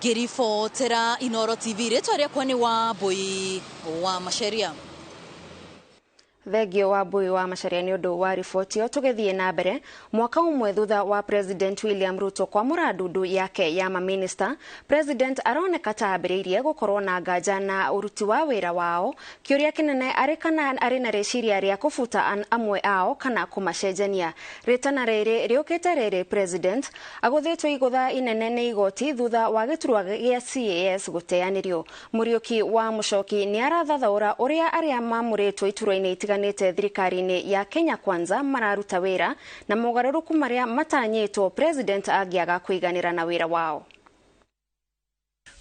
Ngĩribotera Inooro TV, rĩtwa rĩakwa nĩ Wambui wa Macharia. Thengio wa Mbui wa Macharia nĩ ũndũ wa riboti ĩyo. Tũgĩthiĩ na mbere, mwaka ũmwe thutha wa President William Ruto kwamũra ndundu yake ya maminista, President aroneka ta ambĩrĩirie gũkorwo na nganja na ũruti wa wĩra wao. Kĩũria kĩnene arĩ kana arĩ na rĩciria rĩa kũbuta amwe ao kana kũmacenjania. Rĩtana rĩrĩ rĩũkĩte rĩrĩ President agũthĩtwo igũtha inene nĩ igoti thutha wa gĩturwa gĩa CAS gũteanĩrio. Mũriũki wa Mũcoki nĩ arathathaũra ũrĩa arĩa mamũrĩtwo iturwa-inĩ itiganĩte thirikari-inĩ ya Kenya Kwanza mararuta wĩra na mogarũrũku marĩa matanyĩtwo President angĩaga kũiganĩra na wĩra wao.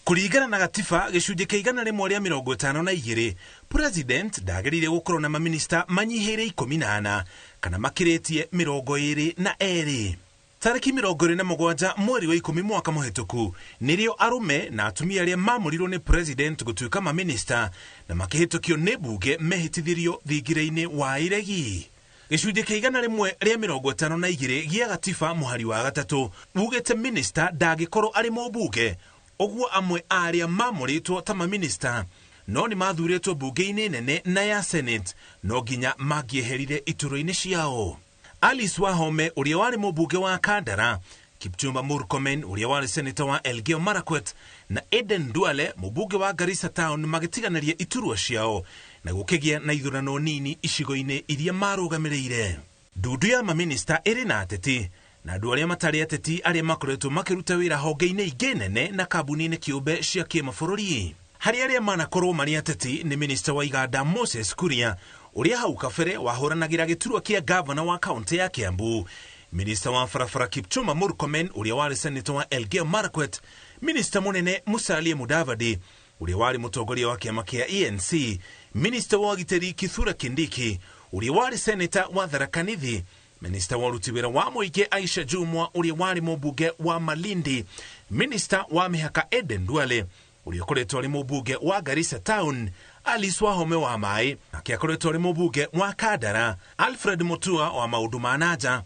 Kũringana na gatiba gĩcunjĩ kĩa 152, President ndagĩrĩire gũkorwo na maminista manyihĩire 14 kana makĩrĩtie 22. Tarĩki 27 mweri wa 10 mwaka mũhĩtũku nĩrĩo arũme na atumia arĩa mamũrirwo nĩ President gũtuĩka maminista na makĩhĩtũkio nĩ bunge mehĩtithirio thingira-inĩ wa iregi. Gĩcunjĩ kĩa 152 gĩa gatiba mũhari wa 3 ugĩte minista ndangĩkorwo arĩ mũmbunge, ũguo amwe a arĩa mamũrĩtwo ta maminista no nĩ mathurĩtwo bunge-inĩ nene na ya Senate no nginya mangĩeherire iturwa-inĩ ciao. Alice Wahome ũrĩa warĩ mũmbunge wa Kandara, Kipchumba Murkomen ũrĩa warĩ seneta wa Elgeyo Marakwet na Eden Duale mũmbunge wa Garissa Town magĩtiganĩria iturwa ciao na gũkĩgĩa na ithurano nini icigo-inĩ iria marũgamĩrĩire. Ndundu ya maminista ĩrĩ na ateti na andũ arĩa matarĩ ateti arĩa makoretwo makĩruta wĩra honge-inĩ ingĩ nene na kambuni-inĩ kĩũmbe cia kĩmabũrũri. Harĩ arĩa manakorwo marĩ ateti nĩ minista wa iganda Moses Kuria ũrĩa hau kabere wahũranagĩra gĩturwa kĩa gavana wa kaunti ya Kiambu, minista wa barabara Kipchumba Murkomen ũrĩa warĩ seneta wa Elgeyo Marakwet, minista mũnene Musalia Mudavadi ũrĩa warĩ mũtongoria wa kĩama kĩa ANC, minista wa ũgitĩri Kithure Kindiki ũrĩa warĩ seneta wa Tharaka Nithi, minista wa ũruti wĩra wa mũingĩ Aisha Jumwa ũrĩa warĩ mũmbunge wa Malindi, minista wa mĩhaka Eden Duale ũrĩa ũkoretwo arĩ mũmbunge wa Garissa Town, Alice Wahome wa maĩ nake akoretwo arĩ mũmbunge wa Kandara, Alfred Mutua wa maũndũ ma nanja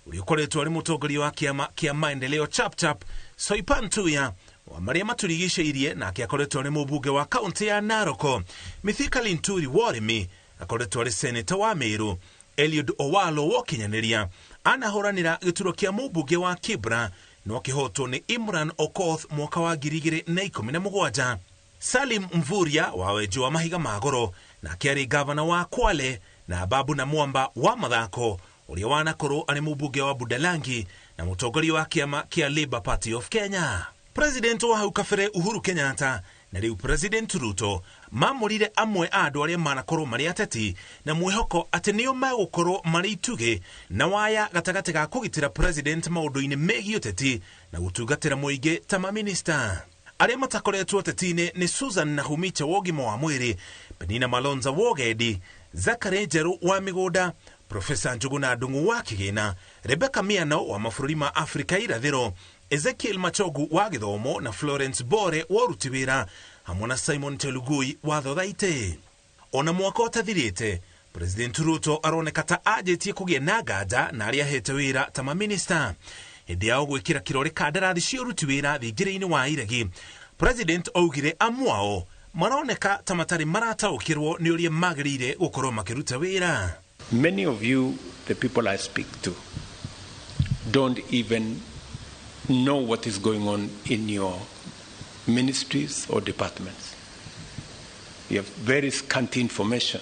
ũrĩa ũkoretwo arĩ mũtongoria wa kĩama kĩa maendeleo Chapchap, Soipan Tuya wa marĩa matũrigicĩirie nake akoretwo arĩ mũmbunge wa kaunti ya Narok, Mithika Linturi Worimi akoretwo arĩ seneta wa Meru, Eliud Owalo wa ũkinyanĩria anahũranĩra gĩturwa kĩa mũmbunge wa Kibra no akĩhotwo nĩ Imran Okoth mwaka wa 2017, Salim Mvurya wa wenji wa mahiga ma goro nake arĩ gavana wa Kwale, na Babu na Mwamba wa mathako ũrĩa wanakorwo arĩ mũmbunge wa Budalangi na mũtongoria wa kĩama kĩa Labour Party of Kenya. President wa hau kabere Uhuru Kenyatta na rĩu President Ruto mamũrire amwe a andũ arĩa manakorwo marĩ ateti na mwĩhoko atĩ nĩo megũkorwo marĩ itugĩ na waya gatagatĩ ga kũgitĩra President maũndũ-inĩ megiĩ ũteti na gũtungatĩra mũingĩ ta maminista. Arĩa matakoretwo ũteti-inĩ nĩ Susan Nahumicha wa ũgima wa mwĩrĩ, Penina Malonza wa ũgendi, Zachary Njerũ wa mĩgũnda, Profesa Njuguna Ndung'u wa kĩgĩna, Rebecca Miano wa mabũrũri ma Afrika irathĩro, Ezekiel Machogu wa gĩthomo na Florence Bore wa ũruti wĩra hamwe na Simon Chelugui wa thothaitĩ. Ona mwaka ũtathirĩte, President Ruto aroneka ta anjĩtie kũgĩa na nganja na arĩa ahete wĩra ta maminista. Hĩndĩ yao gwĩkĩra kĩrore kandarathi cia ũruti wĩra thingira-inĩ wa iregi, President augire amwe ao maroneka ta matarĩ marataũkĩrwo nĩ ũrĩa magĩrĩire gũkorwo makĩruta wĩra. Many of you, the people I speak to, don't even know what is going on in your ministries or departments. You have very scanty information.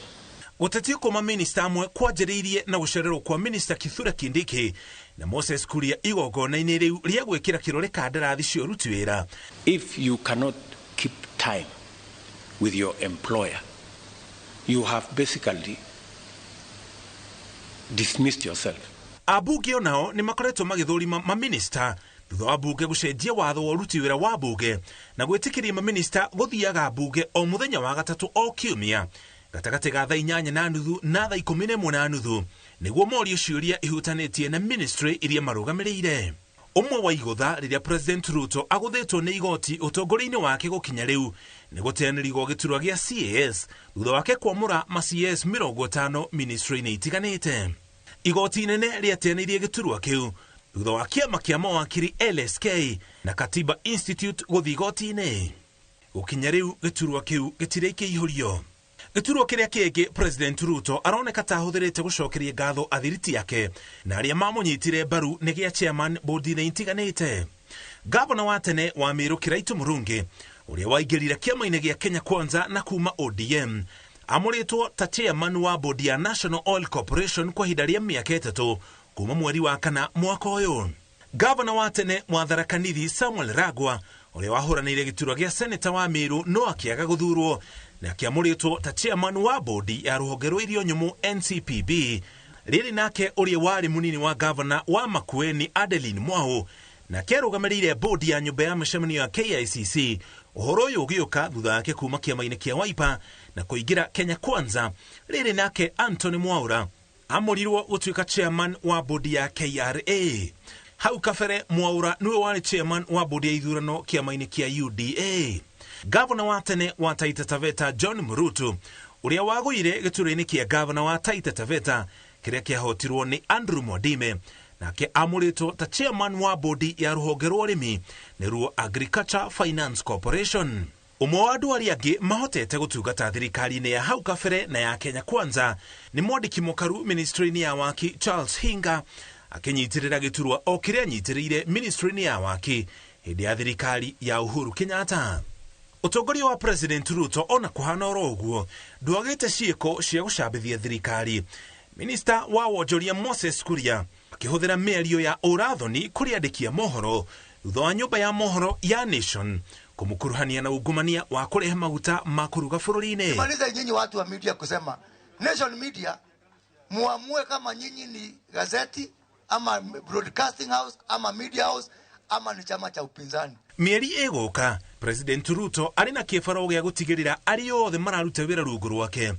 Gũtetio kwa maminista amwe kwanjĩrĩirie na gũcererwo kwa minista Kithure Kindiki na Moses Kuria igongona-inĩ rĩu rĩa gwĩkĩra kĩrore kandarathi cia ũruti wĩra. If you cannot keep time with your employer, you have basically dismissed yourself. Ambunge onao nĩ makoretwo magĩthũrima maminista thutha wa bunge gũcenjia watho wa ũruti wĩra wa bunge na gwĩtĩkĩria maminista gũthiaga bunge o mũthenya wa gatatũ o kiumia gatagatĩ ga thaa 8:30 na thaa 11:30 nĩguo morio ciũria ihutanĩtie na ministry iria marũgamĩrĩire. Ũmwe wa igũtha rĩrĩa President Ruto agũthĩtwo nĩ igoti ũtongoria-inĩ wake gũkinya rĩu nĩ gũteanĩrio gĩturwa gĩa CAS thutha wake kwamũra ma CAS 50 ministry-inĩ itiganĩte. Igoti inene rĩateanĩirie gĩturwa kĩu thutha wa kĩama kĩa mawakiri LSK na Katiba Institute gũthiĩ igoti-inĩ. Gũkinya rĩu gĩturwa kĩu gĩtirĩ kĩihũrio. Gĩturwa kĩrĩa kĩngĩ President Ruto aroneka ta ahũthĩrĩte gũcokeria ngatho athiriti yake na arĩa mamũnyitire mbaru nĩ gĩa chairman bodi-inĩ itiganĩte. Gavana wa tene wa Meru Kiraitu Murungi ũrĩa waingĩrire kĩama-inĩ gĩa Kenya Kwanza na kuma ODM amũrĩtwo ta chairman wa bodi ya National Oil Corporation kwa ihinda rĩa mĩaka 3 kuma mweri wa 4 mwaka ũyũ. Gavana wa tene wa Tharaka Nithi Samuel Ragwa ũrĩa wahũranĩire gĩturwa gĩa seneta wa Meru no akĩaga gũthurwo na akĩamũrĩtwo ta chairman wa bodi ya rũhonge rwa irio nyũmũ NCPB. Rĩrĩ nake ũrĩa warĩ mũnini wa gavana wa Makueni Adeline Mwau na akĩarũgamĩrĩire bodi ya nyũmba ya mĩcemanio ya KICC. Ũhoro ũyũ ũgĩũka thutha wake kuma kĩama-inĩ kĩa Wiper na kũingĩra Kenya Kwanza. Rĩrĩ nake Anthony Mwaura amũrirwo gũtuĩka chairman wa bodi ya KRA. Hau kabere Mwaura niwe warĩ chairman wa bodi ya ithurano kĩama-inĩ kĩa UDA. Gavana wa tene wa Taita Taveta John Murutu ũrĩa wagũire gĩturwa-inĩ kĩa gavana wa Taita Taveta kĩrĩa kĩahotirwo nĩ Andrew Mwadime nake amũrĩtwo ta chairman wa bodi ya rũhonge rwa ũrĩmi nĩruo Agriculture Finance Corporation. Ũmwe wa andũ arĩa angĩ mahotete gũtungata thirikari-inĩ ya hau kabere na ya Kenya Kwanza nĩ mwandĩki mũkaru ministry-inĩ ya waki Charles Hinga akĩnyitĩrĩra gĩturwa o kĩrĩa anyitĩrĩire ministry-inĩ ya waki hĩndĩ ya thirikari ya Uhuru Kenyatta. Ũtongoria wa President Ruto ona kũhana oro ũguo ndwagĩte ciĩko cia gũcambithia thirikari. Minista wa wonjoria Moses Kuria akĩhũthĩra mĩario ya ũrathoni kũrĩ andĩki a mohoro thutha wa nyũmba ya mohoro ya Nation kũmũkuruhania na ungumania wa kũrehe maguta ma kũruga bũrũri-inĩ. Maliza nyinyi watu wa media kusema Nation Media muamue kama nyinyi ni gazeti ama broadcasting house ama media house ama ni chama cha upinzani. Mĩeri ĩgũka President Ruto arĩ na kĩbaro gĩa gũtigĩrĩra arĩa othe mararuta wĩra rungu rwake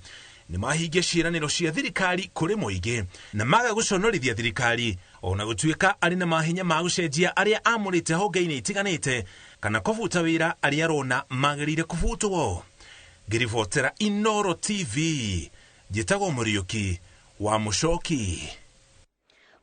nĩ mahingia ciĩranĩro cia thirikari kũrĩ mũingĩ na maga gũconorithia thirikari ona gũtuĩka arĩ na mahinya ma gũcenjia arĩa amũrĩte honge-inĩ itiganĩte kana kũbuta wĩra arĩa arona magĩrĩire kũbutwo. Ngĩribotera Inoro TV njĩtagwo Mũriũki wa Mũcoki.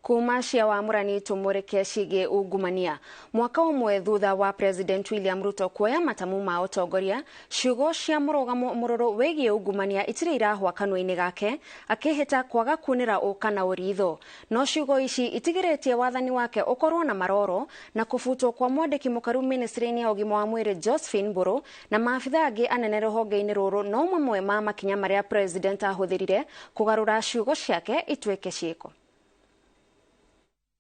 Kuma cia wamũrani tũmũrĩke ciĩgiĩ ungumania. Mwaka ũmwe thutha wa President William Ruto kuoya matamu ma ũtongoria, ciugo cia mũrũgamo mũrũrũ wĩgiĩ ungumania itirĩ irahwa kanua-inĩ gake akĩhĩta kwaga kunĩra ũ kana ũritho. No ciugo ici itigĩrĩtie wathani wake ũkorwo na maroro na kũbutwo kwa mwandĩki mũkaru ministry-inĩ ya ũgima wa mwĩrĩ Josephine Mburu na maabitha angĩ anene rũhonge-inĩ rũrũ no mamwe ma makinya marĩa President ahũthĩrire kũgarũra ciugo ciake ituĩke ciĩko.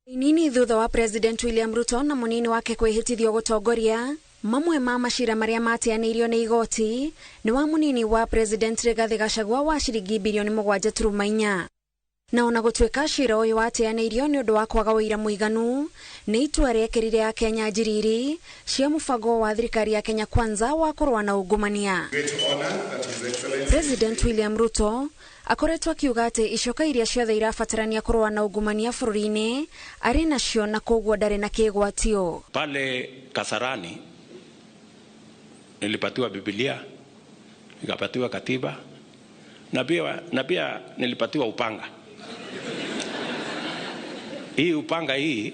Nini thutha wa President William Ruto na munini wake kwĩhĩtithio gũtongoria mamwe ma macira marĩa mateanĩirio nĩ igoti nĩ wa munini wa President Rigathi Gachagua wa ciringi bilioni 7.4. Na ona gũtuĩka cira ũyũ wateanĩirio nĩ ũndũ wa kwaga ũira mũiganu nĩ itua rĩekĩrire Akenya njiriri cia mũbango wa thirikari ya Kenya Kwanza wa kũrũa na ungumania. President William Ruto akoretwo akiuga atĩ icoka iria ciothe irabatarania kũrũa na ungumania bũrũri-inĩ arĩ nacio na koguo ndarĩ na kĩgwatio. Pale Kasarani nilipatiwa Biblia, nikapatiwa katiba na pia nilipatiwa upanga. Hii upanga hii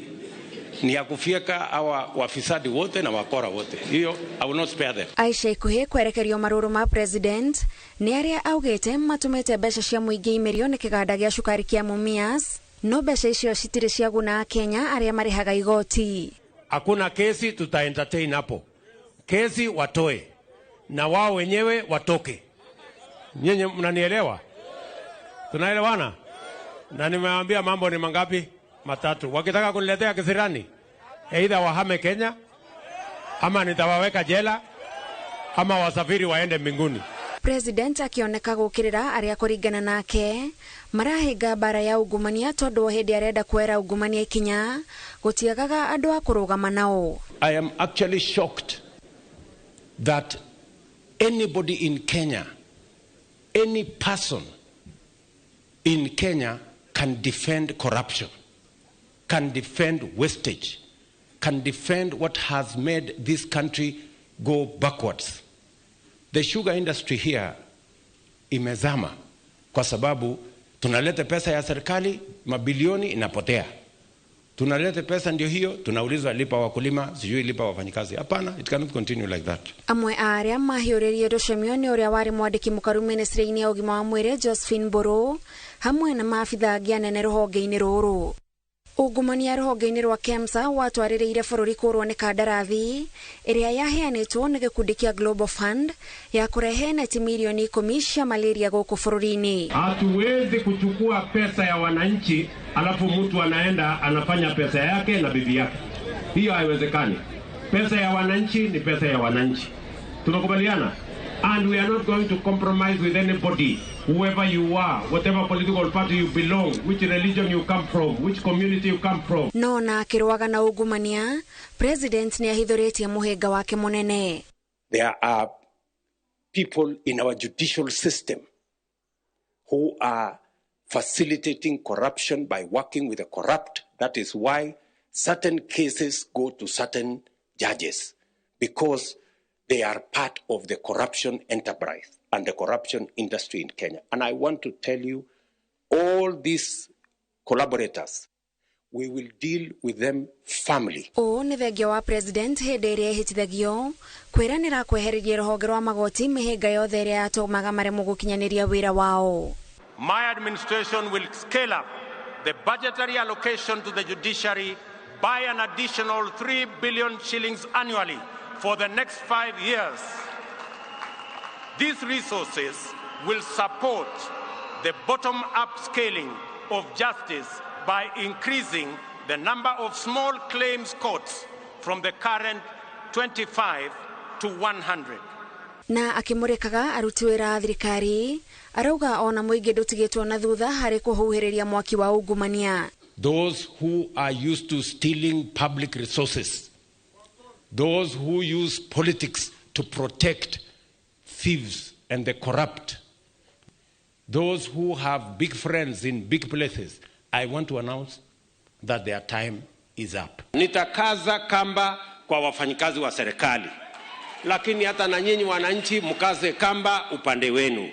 ni ya kufyeka hawa wafisadi wote na wakora wote. Hiyo I will not spare them. Aisha ikuhi kwerekerio marũrũ ma president nĩ arĩa augĩte matũmĩte mbeca cia mũingĩ imerio nĩ kĩganda gĩa cukari kĩa Mumias, no mbeca icio citirĩ ciaguna Akenya arĩa marĩhaga igoti. Hakuna kesi tuta entertain hapo. Kesi watoe na wao wenyewe watoke. Nyinyi mnanielewa? Tunaelewana? Na nimewaambia mambo ni mangapi? Matatu. Wakitaka kuniletea kisirani, either wahame Kenya ama nitawaweka jela ama wasafiri waende mbinguni. President akioneka gukirira aria kuringana nake marahinga bara ya ungumania tondu hindi arenda kwera ungumania ikinya gutiagaga andu a kurugama nao. I am actually shocked that anybody in Kenya, any person in Kenya can defend corruption, can defend wastage, can defend what has made this country go backwards. The sugar industry here imezama kwa sababu tunaleta pesa ya serikali mabilioni inapotea. Tunaleta pesa ndio hiyo, tunaulizwa lipa wakulima, sijui lipa wafanyikazi. Hapana, it cannot continue like that. Amwe a arĩa mahiũrĩrie rũcemio nĩ ũrĩa warĩ mwandĩki mũkaru ministry-inĩ ya ũgima wa mwĩrĩ Josephine Mbũrũ hamwe na maabitha angĩ anene rũhonge-inĩ rũrũ. Ungumania rũhonge-inĩ rwa KEMSA watwarĩrĩire bũrũri kũrwo nĩ kandarathi ĩrĩa yaheanĩtwo nĩ gĩkundi kĩa Global Fund ya kũrehe neti milioni 10 cia malaria gũkũ bũrũri-inĩ. Hatuwezi kuchukua pesa ya wananchi alafu mtu anaenda anafanya pesa yake na bibi yake. Hiyo haiwezekani. Pesa ya wananchi ni pesa ya wananchi. Tunakubaliana? And we are not going to compromise with anybody, whoever you are, whatever political party you belong, which religion you come from, which community you come from. No na akĩrũaga na ungumania, President nĩ ahithũrĩtie mũhĩnga wake mũnene. There are people in our judicial system who are facilitating corruption by working with the corrupt. That is why certain cases go to certain judges, because they are part of the corruption enterprise and the corruption industry in Kenya. And I want to tell you, all these collaborators, we will deal with them firmly. Ũũ nĩ thengia wa President hĩndĩ ĩrĩa ĩhĩtithagio kwĩranĩra kwehereria rũhonge rwa magoti mĩhĩnga yothe ĩrĩa yatũmaga maremwo gũkinyanĩria wĩra wao. My administration will scale up the budgetary allocation to the judiciary by an additional 3 billion shillings annually for the next 5 years. These resources will support the bottom-up scaling of justice by increasing the number of small claims courts from the current 25 to 100. Na akĩmũrĩkaga aruti wĩra a thirikari arauga ona mũingĩ ndũtigĩtwo na thutha harĩ kũhuhĩrĩria mwaki wa ungumania. Those who are used to stealing public resources, those who use politics to protect thieves and the corrupt, those who have big friends in big places, I want to announce that their time is up. Nitakaza kamba kwa wafanyikazi wa serikali, lakini hata na nyinyi wananchi mkaze kamba upande wenu,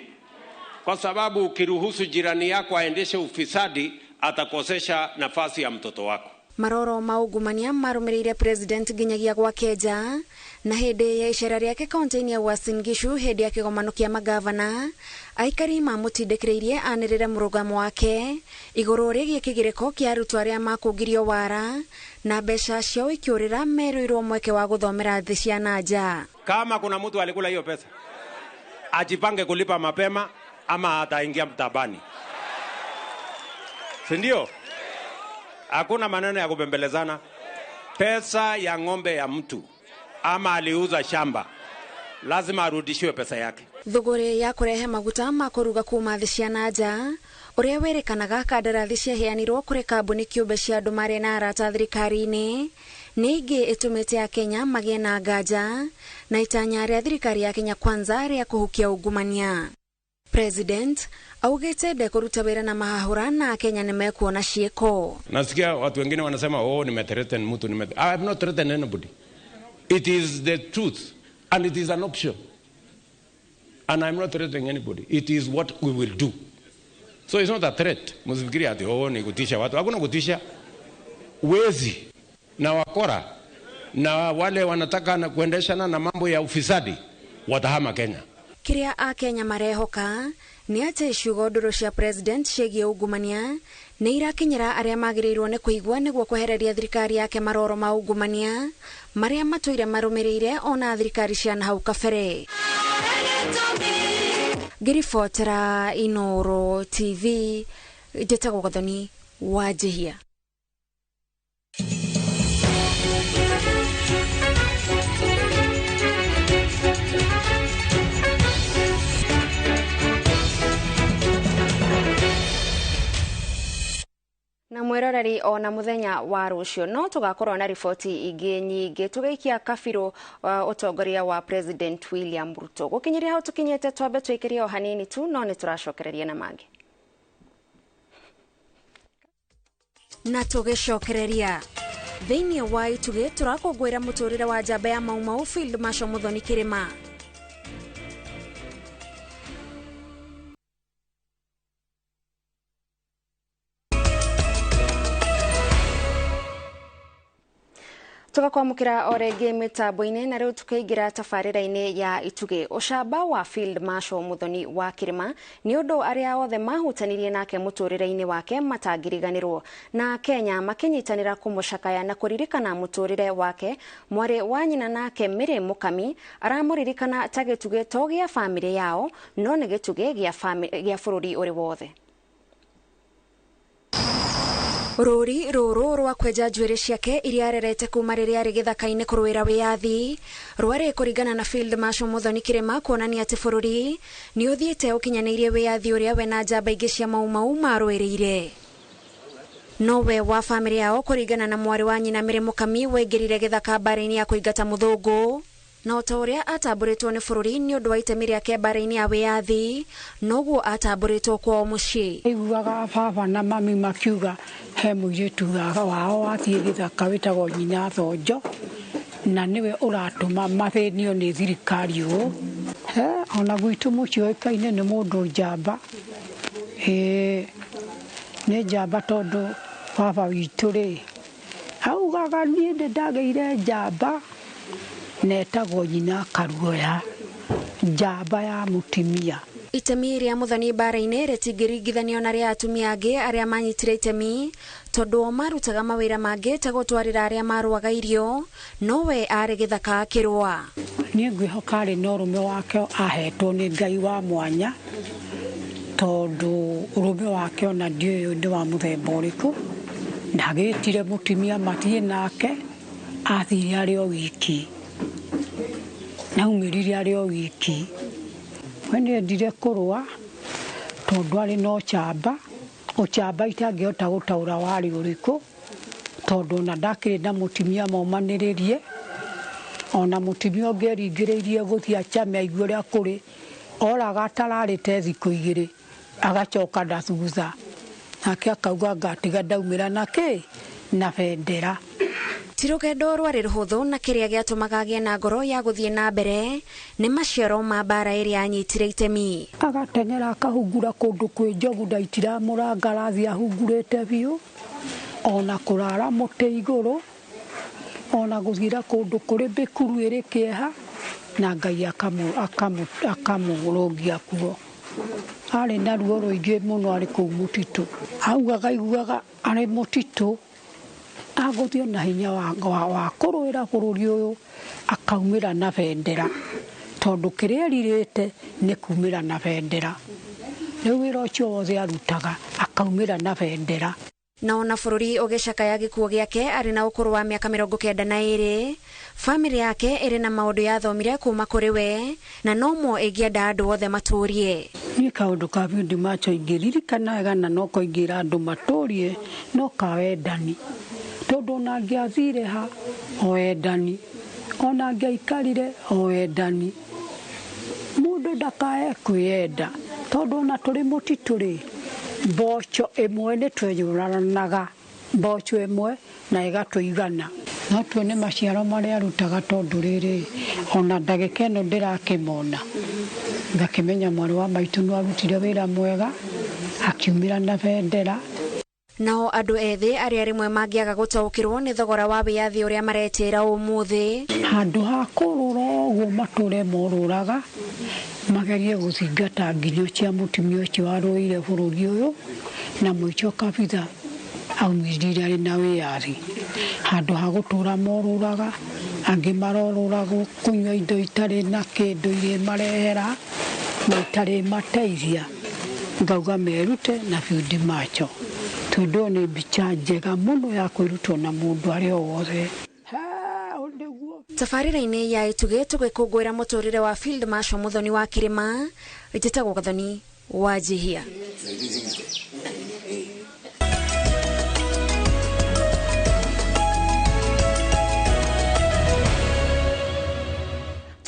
kwa sababu ukiruhusu jirani yako aendeshe ufisadi atakosesha nafasi ya mtoto wako. Maroro ma ungumania marũmĩrĩire President nginyagia gwake nja na hĩndĩ ya icera rĩake kaunti-inĩ ya Uasin Gishu hĩndĩ ya kĩgomano kĩa magavana aikari mamũtindĩkĩrĩirie anĩrĩre mũrũgamo wake igũrũ rĩgiĩ kĩgirĩko kĩa arutwo arĩa makũngirio wara na mbeca ciao ikĩũrĩra merũirwo mweke wa gũthomera thĩ cia na nja. Kama kuna mtu alikula hiyo pesa ajipange kulipa mapema ama ataingia mtabani, si ndio? Hakuna maneno ya kubembelezana. Pesa ya ng'ombe ya mtu ama aliuza shamba, lazima arudishiwe pesa yake. Thũgũrĩ ya kũrehe maguta ma kũruga kuma thĩ cia na nja ũrĩa wĩrĩkanaga kandarathi ciaheanirwo kũrĩ kambuni kĩũmbe cia andũ marĩ na arata thirikari-inĩ nĩ ingĩ ĩtũmĩte Akenya magĩe na nganja na itanya rĩa thirikari ya Kenya Kwanza rĩa kũhukia ungumania. President augĩte ndekũruta wĩra na mahahũra na Akenya nĩmekuona ciĩko. Nasikia watu wengine wanasema oh, nimethreaten mtu, I have not threatened anybody. It is the truth and it is an option. And I'm not threatening anybody. It is what we will do. So it's not a threat. Msifikiri ati oh, ni kutisha watu. Hakuna kutisha. Wezi na wakora na wale wanataka na kuendeshana na mambo ya ufisadi watahama Kenya. Kĩrĩa Akenya marehoka nĩ atĩ ciugo ndũrũ cia President ciĩgiĩ ungumania nĩ irakinyĩra arĩa magĩrĩirwo nĩ kũigua nĩguo kwehereria thirikari yake maroro ma ungumania marĩa matũire marũmĩrĩire ona thirikari cia na hau kabere. Ngĩribotera Inooro TV, njĩtagwo Gathoni Wanjihia. Na mwiroreri ona muthenya wa rucio no tugakorwo na riboti ingi nyingi tugaikia kabirũ utongoria wa President William Ruto. Gukinyiria hau tukinyite twambe twikirie o hanini tu no ni turacokereria na mangi na tugicokereria thiini wa itugi turakũngũĩra mũtũrĩre wa njamba ya Mau Mau Field Marshal Muthoni Kirima. Tugakwamukira o rĩngĩ mĩtambo-inĩ na rĩu tukaingĩra tabarĩra-inĩ ya Itugĩ. Ũcamba wa Field Marshal Muthoni wa Kĩrĩma nĩ ũndũ arĩa othe mahutanirie nake mũtũrĩre-inĩ wake matangĩriganĩrwo, na Kenya makĩnyitanĩra kũmũcakaya na kũririkana mũtũrĩre wake. Mwarĩ wa nyina nake Mary Mukami aramũririkana ta gĩtugĩ to gĩa bamĩrĩ yao no nĩ gĩtugĩ gĩa bũrũri ũrĩ wothe. Rũri rũrũ rwa kwenja njuĩrĩ ciake iria arerete kuma rĩrĩa arĩ gĩthaka-inĩ kũrũĩra wĩyathi rwarĩ kũringana na Field Marshal Muthoni Kĩrĩma kuonania atĩ bũrũri nĩ ũthiĩte ũkinyanĩirie wĩyathi ũrĩa we na njamba ingĩ cia Mau Mau marũĩrĩire. Nowe wa bamĩrĩ yao kũringana na mwarĩ wa nyina Mary Mukami waingĩrire gĩthaka mbara-inĩ ya kũingata mũthũngũ, na ota ũrĩa atambũrĩtwo nĩ bũrũri nĩ ũndũ wa itemi rĩake mbara-inĩ ya wĩyathi noguo atambũrĩtwo kwao mũciĩ. Aiguaga baba na mami makiuga he mũirĩtu wao wathiĩ gĩthaka wĩtagwo nyina Thonjo na nĩwe ũratũma mathĩnio nĩ thirikari ũũ. Ona gwitũ mũciĩ ũĩkaine nĩ mũndũ njamba. Nĩ njamba tondũ baba witũ rĩ augaga niĩ nĩ ndagĩire njamba netagwo nyina Karuoya, njamba ya mũtumia. Itemi rĩa Muthoni mbara-inĩ rĩtingĩringithanio na rĩa atumia angĩ arĩa manyitire itemi tondũ o marutaga mawĩra mangĩ ta gũtwarĩra arĩa marũaga irio, nowe arĩ gĩthaka akĩrũa. Niĩ ngwĩhoka arĩ na ũrũme wake ahetwo nĩ Ngai wa mwanya tondũ ũrũme wake ona ndiũĩ nĩ wa mũthemba ũrĩkũ. Ndagĩtire mũtumia mathiĩ nake, athire arĩ o wiki, naumĩrire arĩ o wiki. We nĩendire kũrũa tondũ arĩ na ũcamba, ũcamba itangĩhota gũtaũra warĩ ũrĩkũ tondũ ona ndakĩrĩ na mũtumia momanĩrĩrie, ona mũtumia ũngĩ eringĩrĩirie gũthiĩ achame aigue ũrĩa kũrĩ, oraga atararĩte thikũ igĩrĩ agacoka na thutha, nake akauga ngatiga ndaumĩra na kĩ na bendera. Ti rũgendo rwarĩ rũhũthũ na kĩrĩa gĩatũmaga agĩe na ngoro ya gũthiĩ na mbere nĩ maciaro ma mbara ĩrĩa anyitire itemi. Agateng'era akahungura kũndũ kwĩ njogu na itiramũranga arathiĩ ahungurĩte biũ, ona kũrara mũtĩ igũrũ, ona gũthiĩra kũndũ kũrĩ mĩkuru ĩrĩ kĩeha, na Ngai akamũrũngia kuo. Arĩ na ruo rũingĩ mũno arĩ kũu mũtitũ. Augaga aiguaga arĩ mũtitũ agũthiĩ na hinya wa kũrũĩra bũrũri ũyũ akaumĩra na bendera tondũ kĩrĩa erirĩte nĩ kumĩra na bendera. Rĩu wĩra ũcio wothe arutaga akaumĩra na bendera. Na ona bũrũri ũgĩcakaya gĩkuũ gĩake arĩ na ũkũrũ wa mĩaka 92, bamĩrĩ yake ĩrĩ na maũndũ yathomire kuma kũrĩ we na nomo ĩngĩenda andũ othe matũrie. Niĩ kaũndũ ka Field Marshal ingĩririkana wega na no koingĩra andũ matũrie no ka wendani tondũ ona angĩathire ha o wendani, ona angĩaikarire o wendani. Mũndũ ndakae kwĩyenda tondũ ona tũrĩ mũtitũ rĩ mboco ĩmwe nĩ twenyũranaga, mboco ĩmwe na ĩgatũigana. No tuone maciaro marĩa arutaga tondũ rĩrĩ ona ndagĩka ĩno ndĩrakĩmona ngakĩmenya mwarĩ wa maitũ no arutire wĩra mwega akiumĩra na bendera. Nao andũ ethĩ arĩa rĩmwe mangĩaga gũtaũkĩrwo nĩ thogora wa wĩyathi ũrĩa maretĩra ũmũthĩ, handũ ha kũrũra ũguo matũre morũraga magerie gũthingata nginyo cia mũtumia ũcio warũĩire bũrũri ũyũ na mũico kabitha aumĩrire arĩ na wĩyathi. Handũ ha gũtũra morũraga angĩ marorũragwo kũnyua indo itarĩ na kĩndũ irĩ marehera na itarĩ mateithia, ngauga merute na Field Marshal tondũ nĩ mbica njega mũno ya kwĩrutwo na mũndũ arĩ o wothe. Tabarĩra-inĩ ya Itugĩ tũgĩkũngũĩra mũtũrĩre wa Field Marshal Muthoni wa Kĩrĩma, njĩtagwo Gathoni wa Njihia.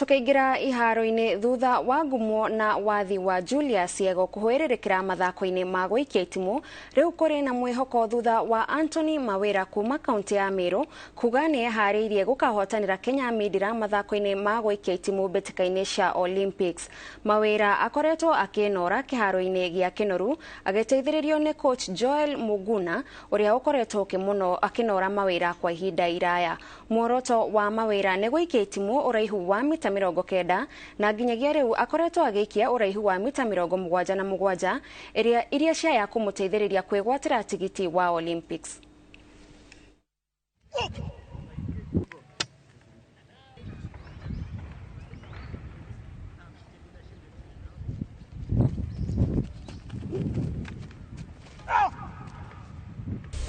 Tukaingira iharo-inĩ thutha wa ngumo na wathi wa Julius Yego kũhũĩrĩrĩkĩra mathako-inĩ ma gũikia itimũ, rĩu kũrĩ na mwĩhoko thutha wa Anthony Mawira kuma kaunti ya Meru kuga nĩ eharĩirie gũkahotanĩra Kenya Mindira mathako-inĩ ma gũikia itimũ mbĩtĩka-inĩ cia Olympics. Mawira akoretwo akĩnora kĩharo-inĩ gĩa Kĩnoru agĩteithĩrĩrio nĩ coach Joel Muguna ũrĩa ũkoretwo akĩnora Mawira kwa ihinda iraya. Muoroto wa Mawira nĩ gũikia itimũ ũraihu wa mita 90 na nginyagia rĩu akoretwo agĩikia ũraihu wa mita 77 iria ciaya kũmũteithĩrĩria kwĩgwatĩra tigiti wa Olympics.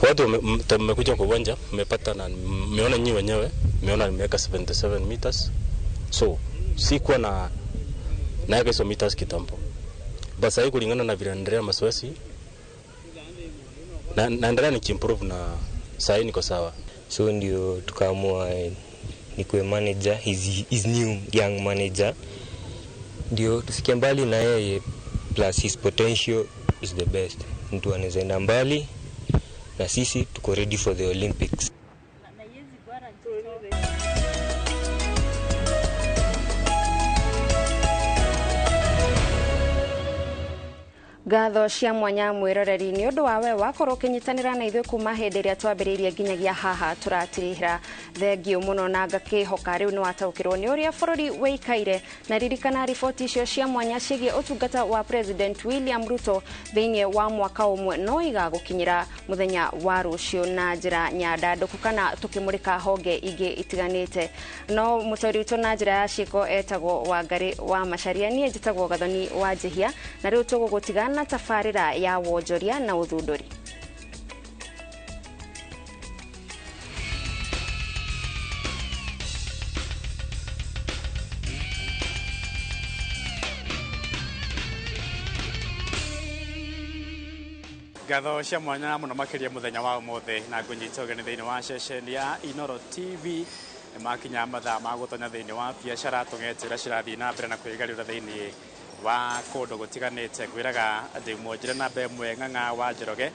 Watu mmekuja kwa uwanja, mmepata na mmeona nyinyi wenyewe, mmeona nimeweka 77 meters. So sikuwa na naweka hizo meters kitambo. But sasa kulingana na vile naendelea mazoezi na naendelea nikiimprove na sasa niko sawa. So ndio tukaamua nikuwe manager, his new young manager. Ndio tufikie mbali na yeye, plus his potential is the best. Mtu anaweza enda mbali na sisi tuko ready for the Olympics. Ngatho cia mwanya mwiroreri ni undu wawe wakorwo ukinyitanira na ithuĩ kuma hĩndĩ ĩrĩa twambĩrĩirie nginyagia haha tũratirihĩra. Thengiũ mũno na ngakĩhoka rĩu nĩ wataũkĩrwo nĩ ũrĩa bũrũri wĩikaire, na ririkana riboti icio cia mwanya ciĩgiĩ ũtungata wa President William Ruto thĩinĩ wa mwaka ũmwe no igagũkinyĩra mũthenya wa rũciũ na njĩra nyandandũku kana tũkĩmũrĩka honge ingĩ itiganĩte. No mũtaũri witũ na njĩra ya ciĩko etagwo Wangari wa Macharia, niĩ njĩtagwo Gathoni wa Njihia, na rĩu tũgũgũtigana na tabarĩra ya wonjoria na ũthundũri. Ngatho cia mwanya muno makiria muthenya wa umuthi na ngunyita ũgeni thĩinĩ wa ceceni ya Inooro TV. Makinya mathaa ma gũtonya thĩinĩ wa biacara tũng'ete ũrĩa cirathiĩ na mbere na kwĩgarũra thĩinĩ wa kũndũ gũtiganĩte. Ngwĩraga ndĩ mwonjere namba ĩmwe Ng'ang'a wa Njoroge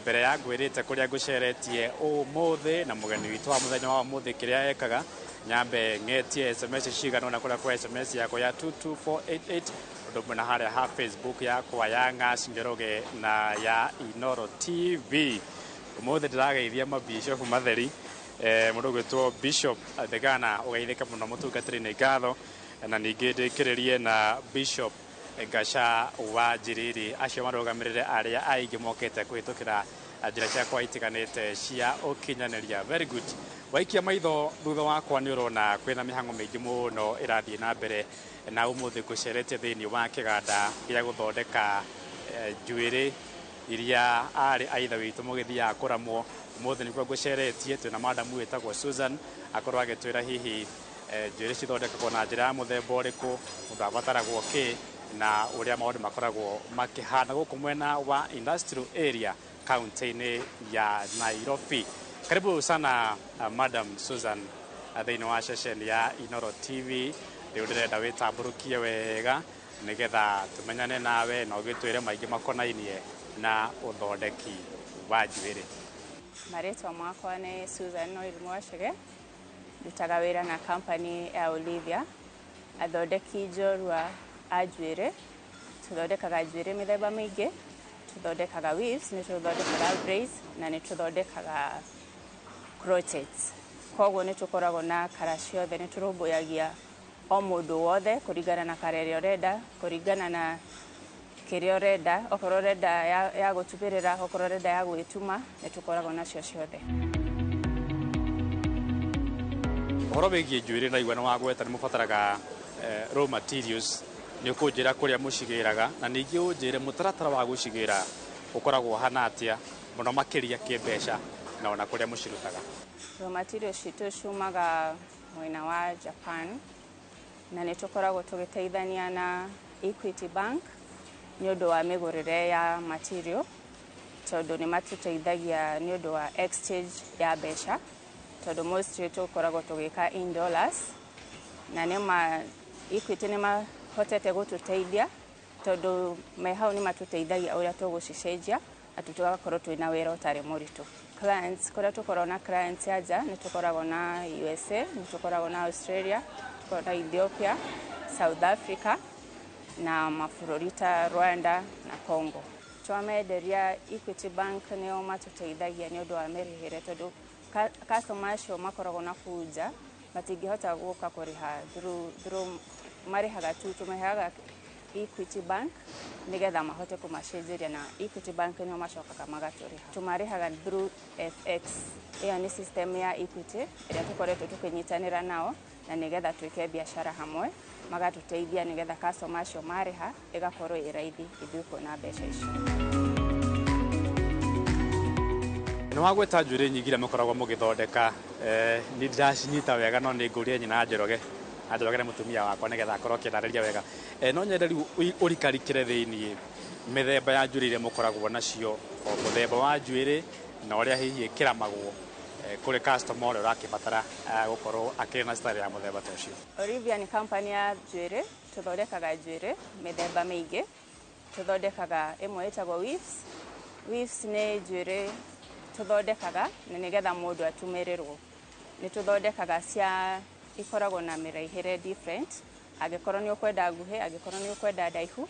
mbere ya ngwĩrĩte kũrĩa ngũceretie ũmũthĩ na mũgeni witũ wa mũthenya wa ũmũthĩ kĩrĩa ekaga, nyambe ng'etie SMS cigana ũna kũrĩa kwa SMS yakwa ya 22488 ũndũ ũmwe na harĩa ha Facebook yakwa ya Ng'ash Njoroge na ya Inooro TV. Ũmũthĩ ndĩrageithia mabishopu matheri, mũndũ ũgwĩtwo Bishop Thegana ũgeithĩka mũno mũtungatĩri nĩ ngatho, na ningĩ ndĩkĩrĩrie na Bishop Gasha wa Njiriri, acio marũgamĩrĩre arĩa aingĩ mokĩte kũhĩtũkĩra njĩra ciakwa itiganĩte cia ũkinyanĩria. Very good. Waikia maitho thutha wakwa nĩ ũrona kwĩna mĩhang'o mĩingĩ mũno ĩrathiĩ na mbere, na ũmũthĩ ngũcerete thĩinĩ wa kĩganda gĩa gũthondeka njuĩrĩ iria arĩ aitha witũ mũgĩthiaga kũramwo. Ũmũthĩ nĩkuo ngũceretie, twĩna madamu wĩtagwo Susan akorwo agĩtwĩra hihi njuĩrĩ cithondekagwo na njĩra ya mũthemba ũrĩkũ, mũndũ abataragwo kĩ, na ũrĩa maũndũ makoragwo makĩhana gũkũ mwena wa industrial area kaunti-inĩ ya Nairobi. Karibu sana Madam Susan thĩinĩ wa ceceni ya Inooro TV. Rĩu ndĩrenda wĩtambũrũkie wega nĩgetha tũmenyane nawe na ũgĩtwĩre maingĩ makonainie na ũthondeki wa njuĩrĩ. Marĩtwa makwa nĩ Susan Noel Mwachege, ndutaga wĩra na company ya Olivia, athondeki njorua a njuĩrĩ. Tũthondekaga njuĩrĩ mĩthemba mĩingĩ, tũthondekaga weaves, nĩ tũthondekaga braids na nĩ tũthondekaga crochets. Koguo nĩ tũkoragwo na kara ciothe, nĩ tũrũmbũyagia o mũndũ wothe kũringana na kara ĩrĩa ũrenda, kũringana na kĩrĩa ũrenda, okorwo ũrenda ya gũtubĩrĩra, okorwo ũrenda ya gwĩtuma, nĩ tũkoragwo nacio ciothe. Ũhoro wĩgiĩ njuĩrĩ na igua nĩ wagweta nĩ mũbataraga raw materials, nĩ ũkũnjĩra kũrĩa mũcigĩraga na ningĩ ũnjĩre mũtaratara wa gũcigĩra ũkoragwo ũhana atĩa mũno makĩria kĩmbeca na ona kũrĩa mũcirutaga. Raw materials citũ ciumaga mwena wa Japan na nĩ tũkoragwo tũgĩteithania na Equity Bank nĩ ũndũ wa mĩgũrĩre ya material, tondũ nĩ matũteithagia nĩ ũndũ wa exchange ya mbeca, tondũ mostly tũkoragwo tũgĩka in dollars, na nĩ ma Equity nĩ mahotete gũtũteithia tondũ me hau nĩ matũteithagia ũrĩa tũgũcicenjia na tũgakorwo twĩna wĩra ũtarĩ mũritũ. Clients, kũrĩa tũkoragwo na clients ya nja nĩ tũkoragwo na USA, nĩ tũkoragwo na Australia, tũkoragwo na Ethiopia, South Africa na mabũrũri ta Rwanda na Congo. Twamenderia Equity Bank nĩo matũteithagia nĩ ũndũ wa mĩrĩhĩre tondũ customer acio makoragwo na kũu nja matingĩhota gũka kũrĩha through marĩhaga tu, tũmaheaga Equity Bank nĩgetha mahote kũmacenjeria na Equity Bank nĩo macokaga magatũrĩha. Tũmarĩhaga through FX. Ĩyo nĩ system ya Equity ĩrĩa tũkoretwo tũkĩnyitanĩra nao na nĩgetha twĩke biacara hamwe, magatũteithia nĩgetha customer acio marĩha ĩgakorwo ĩ raithi ithuĩ kuona mbeca icio. Nĩ wagweta njuĩrĩ nyingĩ iria mũkoragwo mũgĩthondeka, nĩ ndĩracinyita wega no nĩ ngũria nyina Njoroge, na Njoroge nĩ mũtumia wakwa nĩgetha akorwo akĩndarĩria wega. No nyende rĩu ũrikarikĩre thĩiniĩ mĩthemba ya njuĩrĩ iria mũkoragwo nacio, o mũthemba wa njuĩrĩ na ũrĩa hihi ĩkĩramagwo kũrĩ customer ũrĩa ũrakĩbatara gũkorwo akĩrĩ na style ya mũthemba ta ũcio. Olivia nĩ company ya njuĩrĩ, tũthondekaga njuĩrĩ mĩthemba mĩingĩ. Tũthondekaga ĩmwe ĩtagwo weaves. Weaves nĩ njuĩrĩ tũthondekaga na nĩgetha mũndũ atumĩrĩrwo. Nĩ tũthondekaga cia ikoragwo na mĩraihĩre different, angĩkorwo nĩ ũkwenda nguhĩ, angĩkorwo nĩ ũkwenda ndaihu,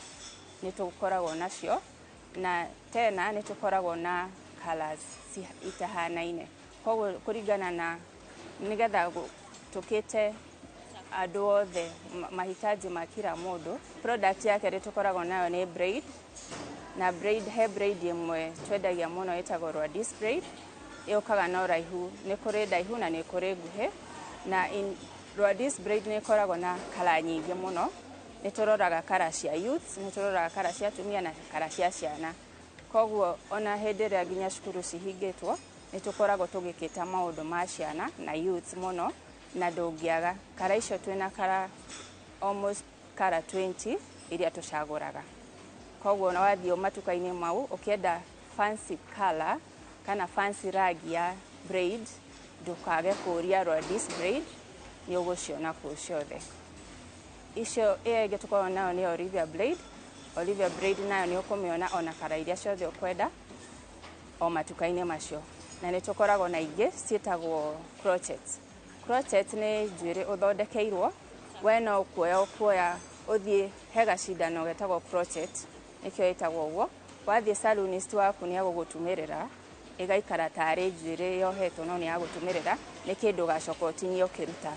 nĩ tũkoragwo nacio. Na tena nĩ tũkoragwo na colours itahanaine, koguo kũringana na nĩgetha tũkĩte andũ othe mahitaji ma kila mũndũ. Product ya kerĩ tũkoragwo nayo nĩ braid, na braid, he braid ĩmwe twendagia mũno ĩtagwo Rwadis braid, ĩũkaga na ũraihu, nĩ kũrĩ ndaihu na nĩ kũrĩ nguhĩ. Na Rwadis braid nĩ ĩkoragwo na kala nyingĩ mũno. Nĩ tũroraga kara cia youths, nĩ tũroraga kara cia atumia na kara cia ciana. Koguo ona hĩndĩ ĩrĩa nginya cukuru cihingĩtwo nĩ tũkoragwo tũgĩkĩta maũndũ ma ciana na youths mũno, na ndũngĩaga kara icio. Twĩna kara almost kara 20 iria tũcagũraga. Koguo ona wathiĩ matuka-inĩ mau ũkĩenda fancy color kana fancy rangi ya braid, ndũkage kũria Rwadis braid, nĩ ũgũciona kũu ciothe icio. Ĩyo ĩngĩ tũkoragwo nayo nĩ Olivia Blade. Olivia Braid nayo nĩ ũkũmĩona ona kara iria ciothe ũkwenda o matuka-inĩ macio. Na nĩ tũkoragwo na ingĩ ciĩtagwo crochet. Crochet nĩ njuĩrĩ ũthondekeirwo, we no kuoya ũkuoya ũthiĩ he gacindano getagwo crochet, nĩkĩo ĩtagwo ũguo. Wathiĩ salonist waku nĩ agũgũtumĩrĩra ĩgaikara tarĩ njuĩrĩ yohetwo, no nĩ yagũtumĩrĩra, nĩ kĩndũ ũgacoka ũtinie ũkĩruta.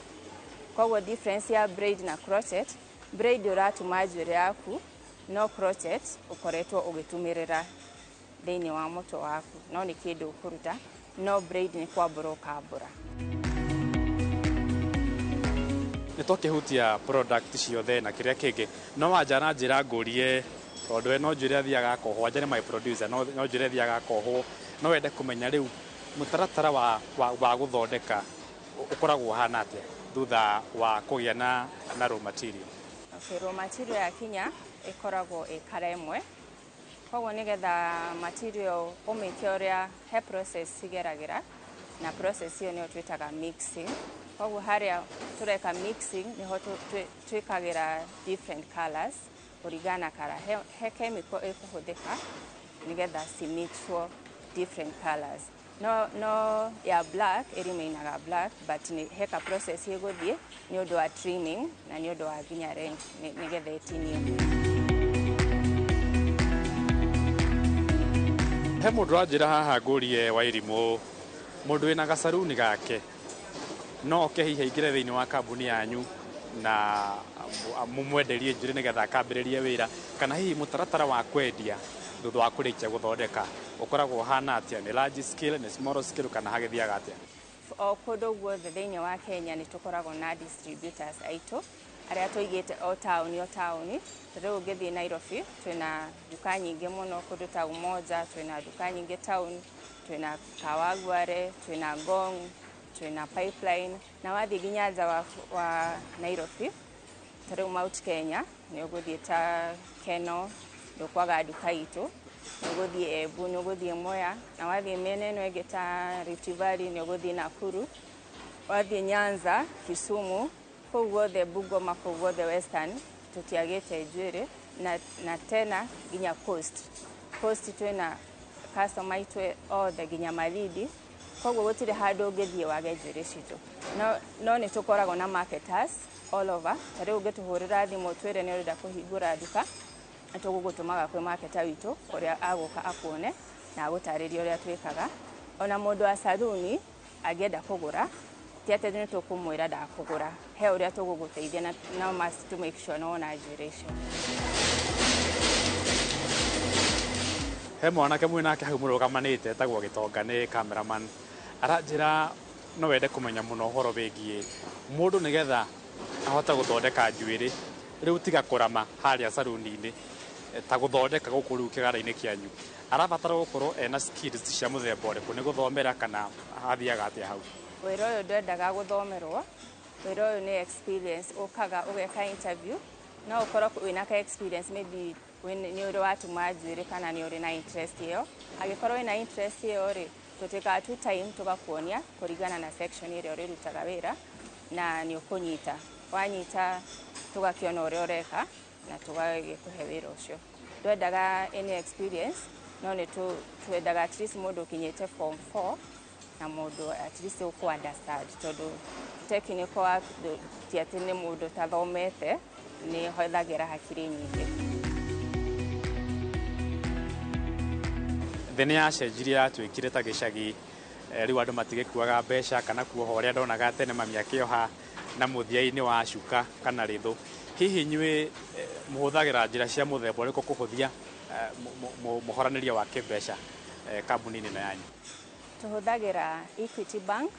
Koguo difference ya braid na crochet, braid ũratuma njuĩrĩ yaku, no crochet ũkoretwo ũgĩtumĩrĩra thĩinĩ wa mũtwe waku, no nĩ kĩndũ ũkũruta, no braid nĩ kwambũra ũkambũra. Nĩ twakĩhutia product ciothe na kĩrĩa kĩngĩ, no wanja na njĩra ngũrie tondũ we no njuĩrĩ athiaga akohwo. Wanja nĩ my producer, no njuĩrĩ athiaga akohwo. No wende kũmenya rĩu mũtaratara wa gũthondeka ũkoragwo ũhana atĩa thutha wa kũgĩa na raw material? Okay, raw material yakinya ĩkoragwo ĩ kara ĩmwe, koguo nĩgetha material ũmĩke ũrĩa, he process cigeragĩra, na process ĩyo nĩyo twĩtaga mixing. Koguo harĩa tũreka mixing nĩho twĩkagĩra different colors kũringana na kara. He chemical ĩkũhũthĩka nĩgetha cimixwo different colors. No ya black ĩremainaga black, but nĩ he ka process ĩgũthiĩ nĩ ũndũ wa trimming na nĩ ũndũ wa nginya length nĩgetha ĩtinio. He mũndũ wanjĩra haha ngũrie Wairimũ, mũndũ wĩna gacaruni gake no oke hihi aingĩre thĩinĩ wa kambuni yanyu na mũmwenderie njuĩrĩ nĩgetha akambĩrĩrie wĩra, kana hihi mũtaratara wa kwendia thutha wa kũrĩkia gũthondeka ũkoragwo ũhana atĩa? Nĩ large scale, nĩ small scale, kana hagĩthiaga atĩa? O kũndũ guothe thĩinĩ wa Kenya nĩ tũkoragwo na distributors aitũ arĩa tũigĩte o taũni o taũni. Ta rĩu ũngĩthiĩ Nairobi twĩna nduka nyingĩ mũno, kũndũ ta Umoja twĩna nduka nyingĩ town, twĩna Kawangware, twĩna Ngong, twĩna Pipeline. Na wathiĩ nginya nja wa Nairobi, ta rĩu Mount Kenya nĩ ũgũthiĩ ta Keno, ndũkwaga nduka itũ, nĩ ũgũthiĩ Embu, nĩ ũgũthiĩ Mwea, na wathiĩ mĩena ĩno ĩngĩ ta Rift Valley nĩ ũgũthiĩ Nakuru, wathiĩ Nyanza, Kisumu. Kũu guothe Bungoma, kũu guothe Western tũtiagĩte njuĩrĩ na tena nginya Coast twĩna customer aitũ othe nginya Malindi, koguo gũtirĩ handũ ũngĩthiĩ wage njuĩrĩ citũ. No nĩ tũkoragwo na marketers all over. Ta rĩu ũngĩtũhũrĩra thimũ twĩre nĩ ũrenda kũhingũra nduka, nĩ tũgũgũtũmaga kwĩ marketer witũ ũrĩa agũka akuone na agũtarĩrie ũrĩa twĩkaga. Ona mũndũ wa saruni angĩenda kũgũra, ti atĩ nĩ tũkũmwĩra ndakũgũra, he ũrĩa tũgũgũteithia na no must to make sure nĩwona njuĩrĩ icio. He mwanake mwĩ nake hau mũrũgamanĩte etagwo Gĩtonga, nĩ cameraman, aranjĩra no wende kũmenya mũno ũhoro wĩgiĩ mũndũ nĩgetha ahote gũthondeka njuĩrĩ rĩu tiga kũrama harĩa saruni-inĩ, ta gũthondeka gũkũ rĩu kĩganda-inĩ kĩanyu, arabatara gũkorwo ena skills cia mũthemba ũrĩkũ? Nĩ gũthomera kana hathiaga atĩa hau? Wĩra ũyũ ndwendaga gũthomerwo, wĩra ũyũ nĩ experience. Ũkaga ũgeka interview, no ũkorwo wĩna ka experience, maybe nĩ ũrĩ watuma njuĩrĩ kana nĩ ũrĩ na interest ĩyo. Angĩkorwo wĩna interest ĩyo rĩ, tũtĩkaga tu time tũgakuonia kũringana na section ĩrĩa ũrĩrutaga wĩra na nĩ ũkũnyita. Wanyita tũgakĩona ũrĩa ũreka na tũgagĩkũhe wĩra ũcio. Ndwendaga any experience, no nĩ twendaga at least mũndũ ũkinyĩte form 4 na mũndũ at least ũkũ understand, tondũ technical work ti atĩ nĩ mũndũ ũtathomete, nĩ hũthagĩra hakiri nyingĩ. Thĩ nĩ yacenjirie, yatuĩkire ta gĩcagi, rĩu andũ matigĩkuaga mbeca kana kuoha ũrĩa ndonaga tene mami akĩoha na mũthia-inĩ wa cuka kana rĩthũ. Hihi inyuĩ mũhũthagĩra njĩra cia mũthemba ũrĩkũ kũhũthia mũhoranĩrie wa kĩmbeca kambuni-inĩ ĩno yanyu? Tũhũthagĩra Equity Bank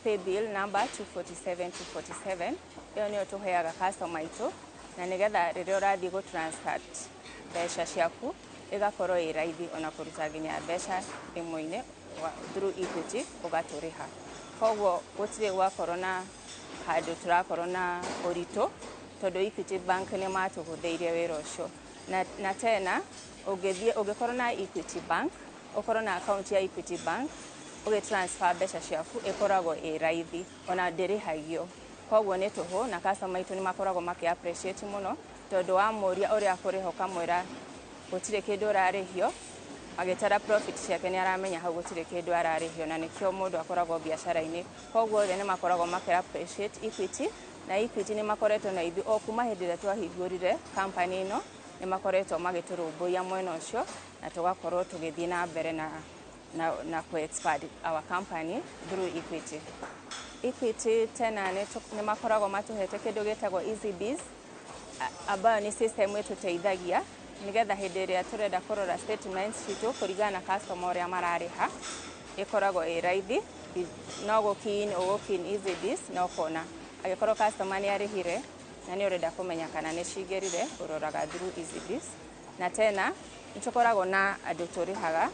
paybill number 247 247, ĩyo nĩyo tũheaga customer aitũ, na nĩgetha rĩrĩa ũrathiĩ gũ transact mbeca ciaku ĩgakorwo ĩ raithi, ona kũruta nginya mbeca thimũ-inĩ through Equity ũgatũrĩha. Koguo gũtirĩ gwakorwo na handũ tũrakorwo na ũritũ, tondũ Equity Bank nĩ matũhũthĩirie wĩra ũcio. Na tena ũngĩthiĩ ũngĩkorwo na Equity Bank, ũkorwo na account ya Equity Bank, ũgĩ transfer mbeca ciaku ĩkoragwo ĩ raithi, ona ndĩrĩhagio. Koguo nĩ tũhũ, na customer aitũ nĩ makoragwo makĩ appreciate mũno, tondũ wamũria ũrĩa akũrĩha ũkamwĩra gũtirĩ kĩndũ ũrarĩhio, agĩtara profit ciake nĩ aramenya hau gũtirĩ kĩndũ ararĩhio, na nĩkĩo mũndũ akoragwo biacara-inĩ. Koguo othe nĩ makoragwo makĩ appreciate Equity, na Equity nĩ makoretwo na ithuĩ o kuma hĩndĩ ĩrĩa twahingũrire company ĩno, nĩ makoretwo magĩtũrũmbũiya mwena ũcio, na tũgakorwo tũgĩthiĩ na mbere na kũ expand our company through Equity. Equity tena nĩ makoragwo matũhete kĩndũ gĩtagwo EasyBiz, ambayo nĩ system ĩtũteithagia nĩgetha hĩndĩ ĩrĩa tũrenda kũrora statements citũ kũringana na customer ũrĩa mararĩha, ĩkoragwo ĩ raithi. No gũ key in, ũgũ key in EasyBiz na ũkona angĩkorwo customer nĩ arĩhire na nĩ ũrenda kũmenya kana nĩ cingĩrire, ũroraga through EasyBiz. Na tena nĩ tũkoragwo na andũ tũrĩhaga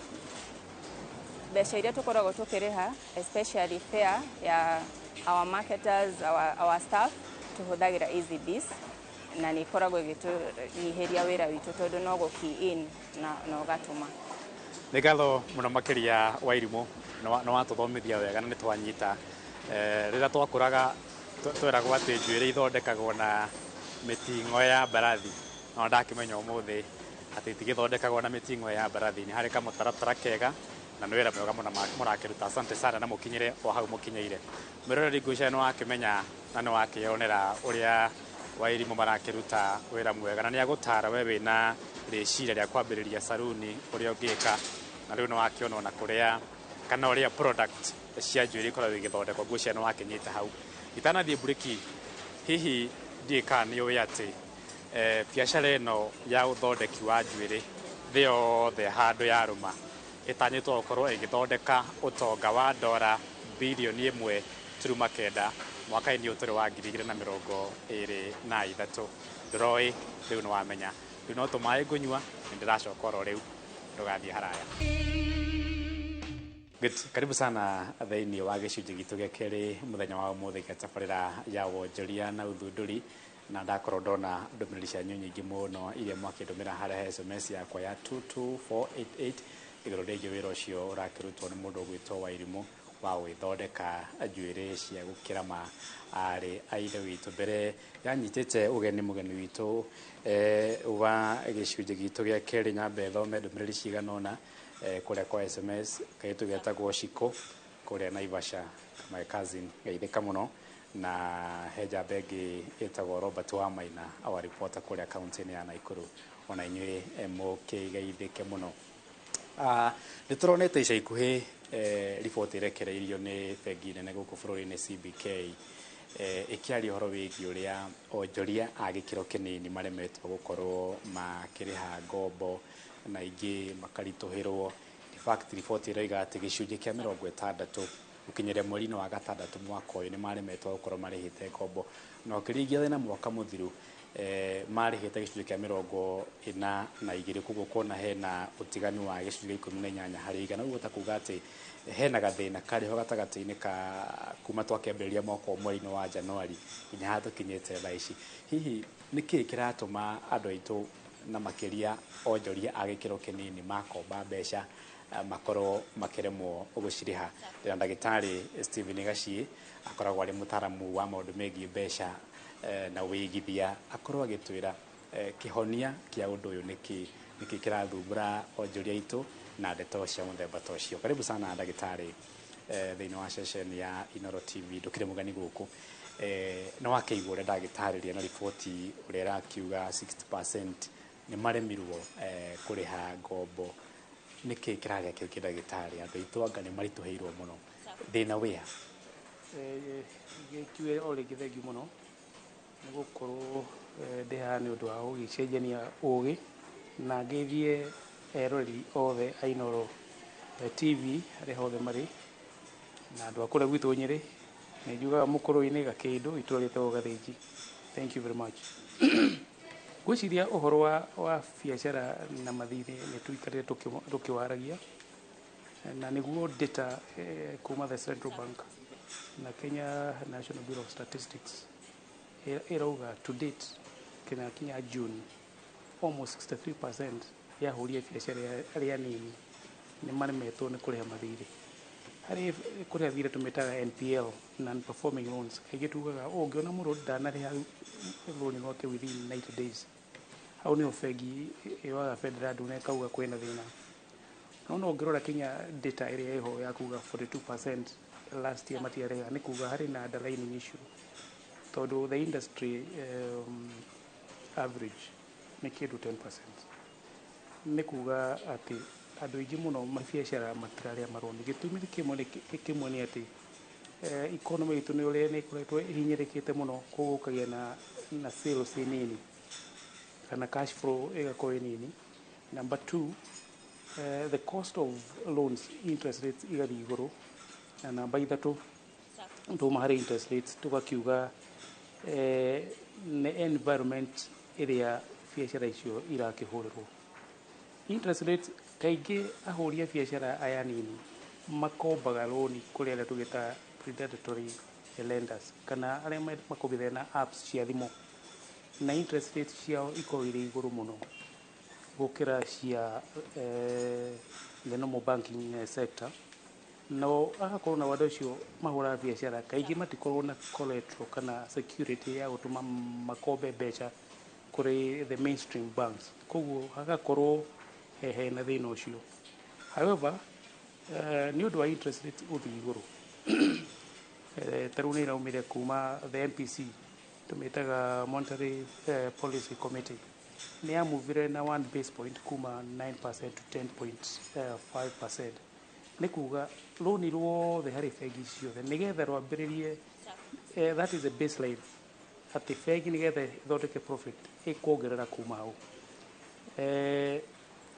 mbeca iria tũkoragwo tũkĩrĩha, especially fare ya our marketers, our staff, tũhũthagĩra EasyBiz, na nĩ ĩkoragwo ĩgĩtũnyihĩria wĩra witũ, tondũ no gũ key in na ũgatũma. Nĩ ngatho mũno makĩria Wairimũ, nĩ watũthomithia wega na nĩ twanyita. Rĩrĩa twakũraga tweragwo atĩ njuĩrĩ ithondekagwo na mĩting'o ya mbarathi, no ndakĩmenya ũmũthĩ atĩ itigĩthondekagwo na mĩting'o ya mbarathi, nĩ harĩ kamũtaratara kega na nĩ wĩra mwega mũno mũrakĩruta. Asante sana na mũkinyĩre o hau mũkinyĩire. Mwĩroreri, ngwĩciria nĩ wakĩmenya na nĩ wakĩonera ũrĩa Wairimũ marakĩruta wĩra mwega, na nĩ agũtara we wĩna rĩciria rĩa kwambĩrĩria saruni ũrĩa ũngĩka, na rĩu nĩ wakĩona ona kũrĩa kana ũrĩa product cia njuĩrĩ ikoragwo igĩthondekwo. Ngwĩciria nĩ wakĩnyita hau. Itanathiĩ mburĩki, hihi ndiĩ kana nĩ ũĩ atĩ biacara ĩno ya ũthondeki wa njuĩrĩ thĩ yothe handũ yarũma ĩtanyĩtwo gũkorwo ĩgĩthondeka ũtonga wa ndora 1.9 bilioni mwaka-inĩ ũyũ tũrĩ wa 2023. Ndũroĩ, rĩu nĩ wamenya. Rĩu no tũmaĩ ngũnyua, nĩ ndĩracoka oro rĩu, ndũgathiĩ haraya. Good. Karibu sana thĩinĩ wa gĩcunjĩ gitũ gĩa kerĩ mũthenya wa ũmũthĩ gĩa tabarĩra ya wonjoria na ũthundũri, na ndakorwo ndona ndũmĩrĩri cianyu nyingĩ mũno iria mwakĩndũmĩra harĩa SMS yakwa ya 22488 igũrũ rĩgiĩ wĩra ũcio ũrakĩrutwo nĩ mũndũ ũgwĩtwo Wairimũ. Wa gwĩthondeka njuĩrĩ cia gũkĩrama arĩ a ithe witũ. Mbere yanyitĩte ũgeni mũgeni witũ wa gĩcunjĩ gitũ gĩa kerĩ, nyambe thome ndũmĩrĩri cigana ũna kũrĩa kwa SMS. Kairĩtu getagwo Shiko kũrĩa Naivasha, my cousin, geithĩka mũno. Na he njamba ĩngĩ ĩtagwo Robert Wamaina, our reporter kũrĩa kaunti-inĩ ya Nakuru, ona inyuĩ mũkĩgeithĩke mũno. Nĩ tũronete ica ikuhĩ riboti ĩrekereirio nĩ bengi nene gũkũ bũrũri-inĩ CBK, ĩkĩaria ũhoro wĩgiĩ ũrĩa onjoria a gĩkĩro kĩnini maremetwo gũkorwo makĩrĩha ngombo na ingĩ makaritũhĩrwo. In fact, riboti ĩroiga atĩ gĩcunjĩ kĩa 60 gũkinyĩria mweri-inĩ wa gatandatũ mwaka ũyũ nĩ maremetwo gũkorwo marĩhĩte ngombo, na ũkĩringithania na mwaka mũthiru marĩhĩte gĩcunjĩ kĩa 42. Koguo kuona hena ũtiganu wa gĩcunjĩ kĩa 18%. Ũguo ta kuga atĩ hena gathĩna karĩho gatagatĩ-inĩ ka kuma twakĩambĩrĩria mwaka ũyũ mweri-inĩ wa Januari nginya haha tũkinyĩte thaa ici. Hihi nĩkĩĩ kĩratũma andũ aitũ na makĩria onjoria a gĩkĩro kĩnini makomba mbeca makorwo makĩremwo gũcirĩha? Ndĩna ndagĩtarĩ Stephen Gachie, akoragwo arĩ mũtaaramu wa maũndũ megiĩ mbeca na wĩigithia, akorwo agĩtwĩra kĩhonia kĩa ũndũ ũyũ nĩkĩ, nĩkĩ kĩrathumbũra onjoria aitũ na ndeto cia mũthemba ta ũcio. Karibu sana ndagĩtarĩ thĩinĩ wa ceceni ya Inooro TV. Ndũkĩrĩ mũgeni gũkũ. Nĩ wakĩigua ũrĩa ndagĩtarĩria na riboti ũrĩa ĩrakiuga 60% nĩ maremirwo kũrĩha ngombo. Nĩkĩ kĩrarĩa kĩu kĩ ndagĩtarĩ? Andũ aitũ anga nĩ maritũhĩirwo mũno, thĩna wĩa? Gĩkiuge o rĩngĩ thengiũ mũno nĩ gũkorwo ndĩ haha nĩ ũndũ wa gũgĩcenjania ũgĩ, na ngeithie eroreri othe a Inooro TV harĩa hothe marĩ, na andũ a kũrĩa gwitũ Nyĩrĩ, nĩ njugaga mũkũrũ-inĩ Gakĩndũ, itũra rĩtagwo Gathĩnji. Thank you very much. Ngwĩciria ũhoro wa biacara na mathirĩ nĩ tũikarĩte tũkĩwaragia, na nĩguo data kuma the Central Bank na Kenya National Bureau of Statistics ĩrauga to date kinya kinya June almost 63% ya ahũri a biacara arĩa anini nĩ maremetwo nĩ kũrĩha mathirĩ. Harĩ kũrĩha thirĩ tũmĩtaga NPL, non performing loans. Kaingĩ tugaga ũngĩona mũndũ ndanarĩha rũni rwake within 90 days, hau nĩho bengi yoyaga bendera ndune ĩkauga kwĩna thĩna. No ũngĩrora kinya data ĩrĩa ĩho ya kuga 42% last year matiarĩha, nĩ kuga harĩ na underlying issue, tondũ the industry average nĩ kĩndũ 10%. Nĩ kuga atĩ andũ aingĩ mũno mabiacara matirarĩa maroni. Gĩtũmi kĩmwe nĩ atĩ economy itũ nĩ ũrĩa nĩ ĩkoretwo ĩhinyĩrĩkĩte mũno, koguo ũkagĩa na sales nini kana cash flow ĩgakorwo ĩ nini. Number two, the cost of loans, interest rates igathiĩ igũrũ. Na namba ithatũ, tuma harĩ interest rates tũgakiuga nĩ environment ĩrĩa biacara icio irakĩhũrĩrwo. Interest rates, kaingĩ ahũri a biacara aya nini makombaga rũni kũrĩ arĩa tũgĩtaga predatory lenders, kana arĩa makombithagia na apps cia thimũ, na interest rates ciao ikoragwo irĩ igũrũ mũno gũkĩra cia the normal banking sector. No agakorwo na andũ acio mahũraga biacara kaingĩ matikoragwo na collateral kana security ya gũtũma makombe mbeca kũrĩ the mainstream banks, koguo hagakorwo hena thĩna ũcio. However, nĩ ũndũ wa interest rate gũthiĩ igũrũ, ta rĩu nĩ iraumire kuma the MPC, tũmĩtaga Monetary Policy Committee, nĩ yamuvire na 1 base point kuma 9% to 10.5%. Nĩ kuga rũni ruothe harĩ bengi ciothe nĩgetha rwambĩrĩrie, that is a baseline, atĩ bengi nĩgetha ĩthondeke profit ĩkuongerera kuma hau.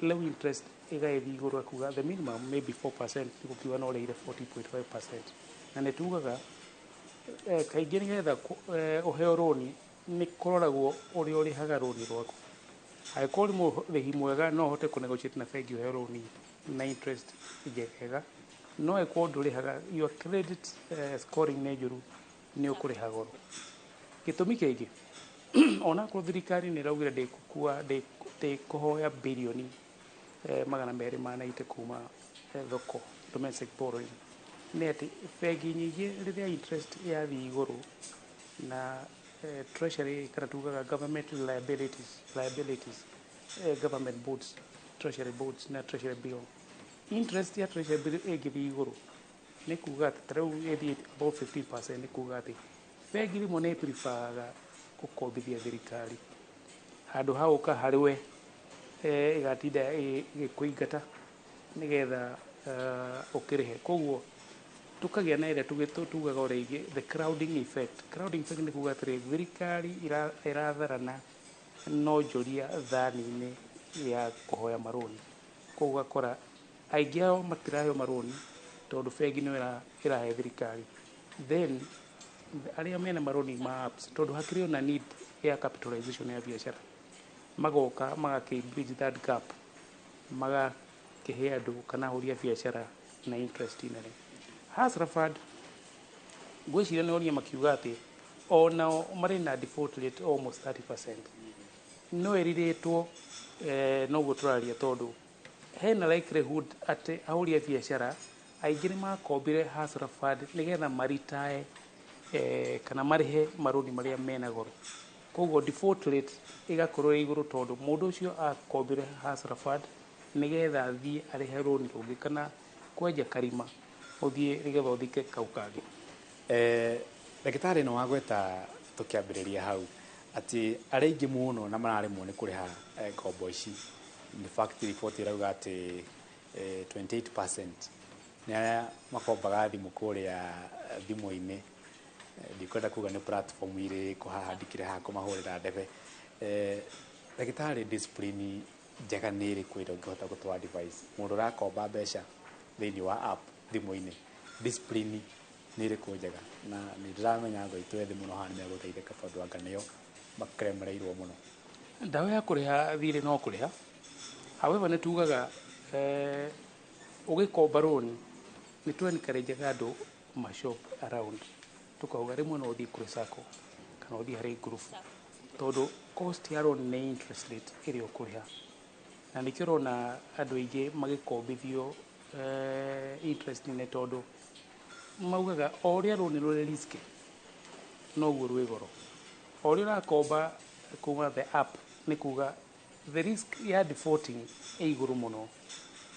Rĩu interest ĩgagĩthiĩ igũrũ, kuga the minimum maybe 4%, nĩ gũkiuga no ũrĩhire 40.5%. Na nĩ tugaga kaingĩ nĩgetha ũheo rũni nĩ kũroragwo ũrĩa ũrĩhaga rũni rwaku. Angĩkorwo nĩ mũrĩhi mwega, no ũhote kũ negotiate na bengi ũheo rũni na interest njegega, no angĩkorwo ndũrĩhaga, your credit scoring nĩ njũru, nĩ ũkũrĩha goro. Gĩtũmi kĩngĩ, onakorwo thirikari nĩ ĩraugire ndĩkũkua ndĩkũhoya birioni 290 kuma thoko, domestic borrowing, Nĩ atĩ bengi nyingĩ rĩrĩa interest yathiĩ igũrũ na treasury, kana tugaga government liabilities, government bonds, treasury bonds na treasury bill, interest ya treasury bill ĩngĩthiĩ igũrũ, nĩ kuga atĩ ta rĩu ĩthiĩ about 15%, nĩ kuga atĩ bengi rĩmwe nĩ ĩpreferaga gũkombithia thirikari handũ ha gũka harĩ we ĩgatinda ĩgĩkũingata nĩgetha ũkĩrĩhe. Koguo tũkagĩa na ĩrĩa tugaga o rĩngĩ the crowding effect. Crowding effect nĩ kuga atĩrĩ, thirikari ĩratharana na onjoria thani-inĩ ya kũhoya marũni. Koguo ũgakora aingĩ ao matiraheo marũni tondũ bengi nĩyo ĩrahe thirikari. Then arĩa mena marũni ma apps, tondũ hakĩrĩ ona need ya capitalization ya biacara, magoka magakĩ bridge that gap, magakĩhe andũ kana ahũri a biacara na interest nene. Hustler Fund, ngwĩciria nĩ onia makiuga atĩ onao marĩ na default rate almost 30%. No ĩrirĩtwo noguo tũraria, tondũ hena likelihood atĩ ahũri a biacara aingĩ nĩ makombire Hustler Fund nĩgetha maritae kana marĩhe marũni marĩa mena goro. Koguo default rate ĩgakorwo ĩ igũrũ, tondũ mũndũ ũcio akombire Hustler Fund nĩgetha athiĩ arĩhe rũni rũngĩ, kana kwenja karima ũthiĩ nĩgetha ũthike kau kangĩ. Ndagĩtarĩ, no wagweta tũkĩambĩrĩria hau atĩ arĩa aingĩ mũno na mararemwo nĩ kũrĩha ngombo ici, in fact report ĩrauga atĩ 28% nĩ arĩa makombaga thimũ kũrĩa thimũ-inĩ. Ndikwenda kuga nĩ platform irĩkũ haha, ndikĩrĩ haha kũmahũrĩra ndebe. Ndagĩtarĩ, discipline njega nĩ ĩrĩkũ ĩrĩa ũngĩhota gũtũ advice mũndũ ũrakomba mbeca thĩinĩ wa app thimũ-inĩ? Discipline nĩ ĩrĩkũ njega? Na nĩ ndĩramenya andũ aitũ ethĩ mũno haha nĩ megũteithĩka, tondũ anga nĩo makemereirwo mũno. Ndawa ya kũrĩha thirĩ no kũrĩha. However, nĩ tugaga ũgĩkomba rũni, nĩ tũ encourage andũ ma shop around. Tukauga rĩmwe no ũthiĩ kũrĩ sacco kana ũthiĩ harĩ group, tondũ cost ya loan nĩ interest rate ĩrĩa ũkũrĩha, na nĩkĩo ũrona andũ aingĩ magĩkombithio interest nene, tondũ maugaga o ũrĩa rũni rũrĩ risky noguo rwĩ goro. O ũrĩa ũrakomba kuma the app, nĩ kuga the risk ya defaulting ĩ igũrũ mũno.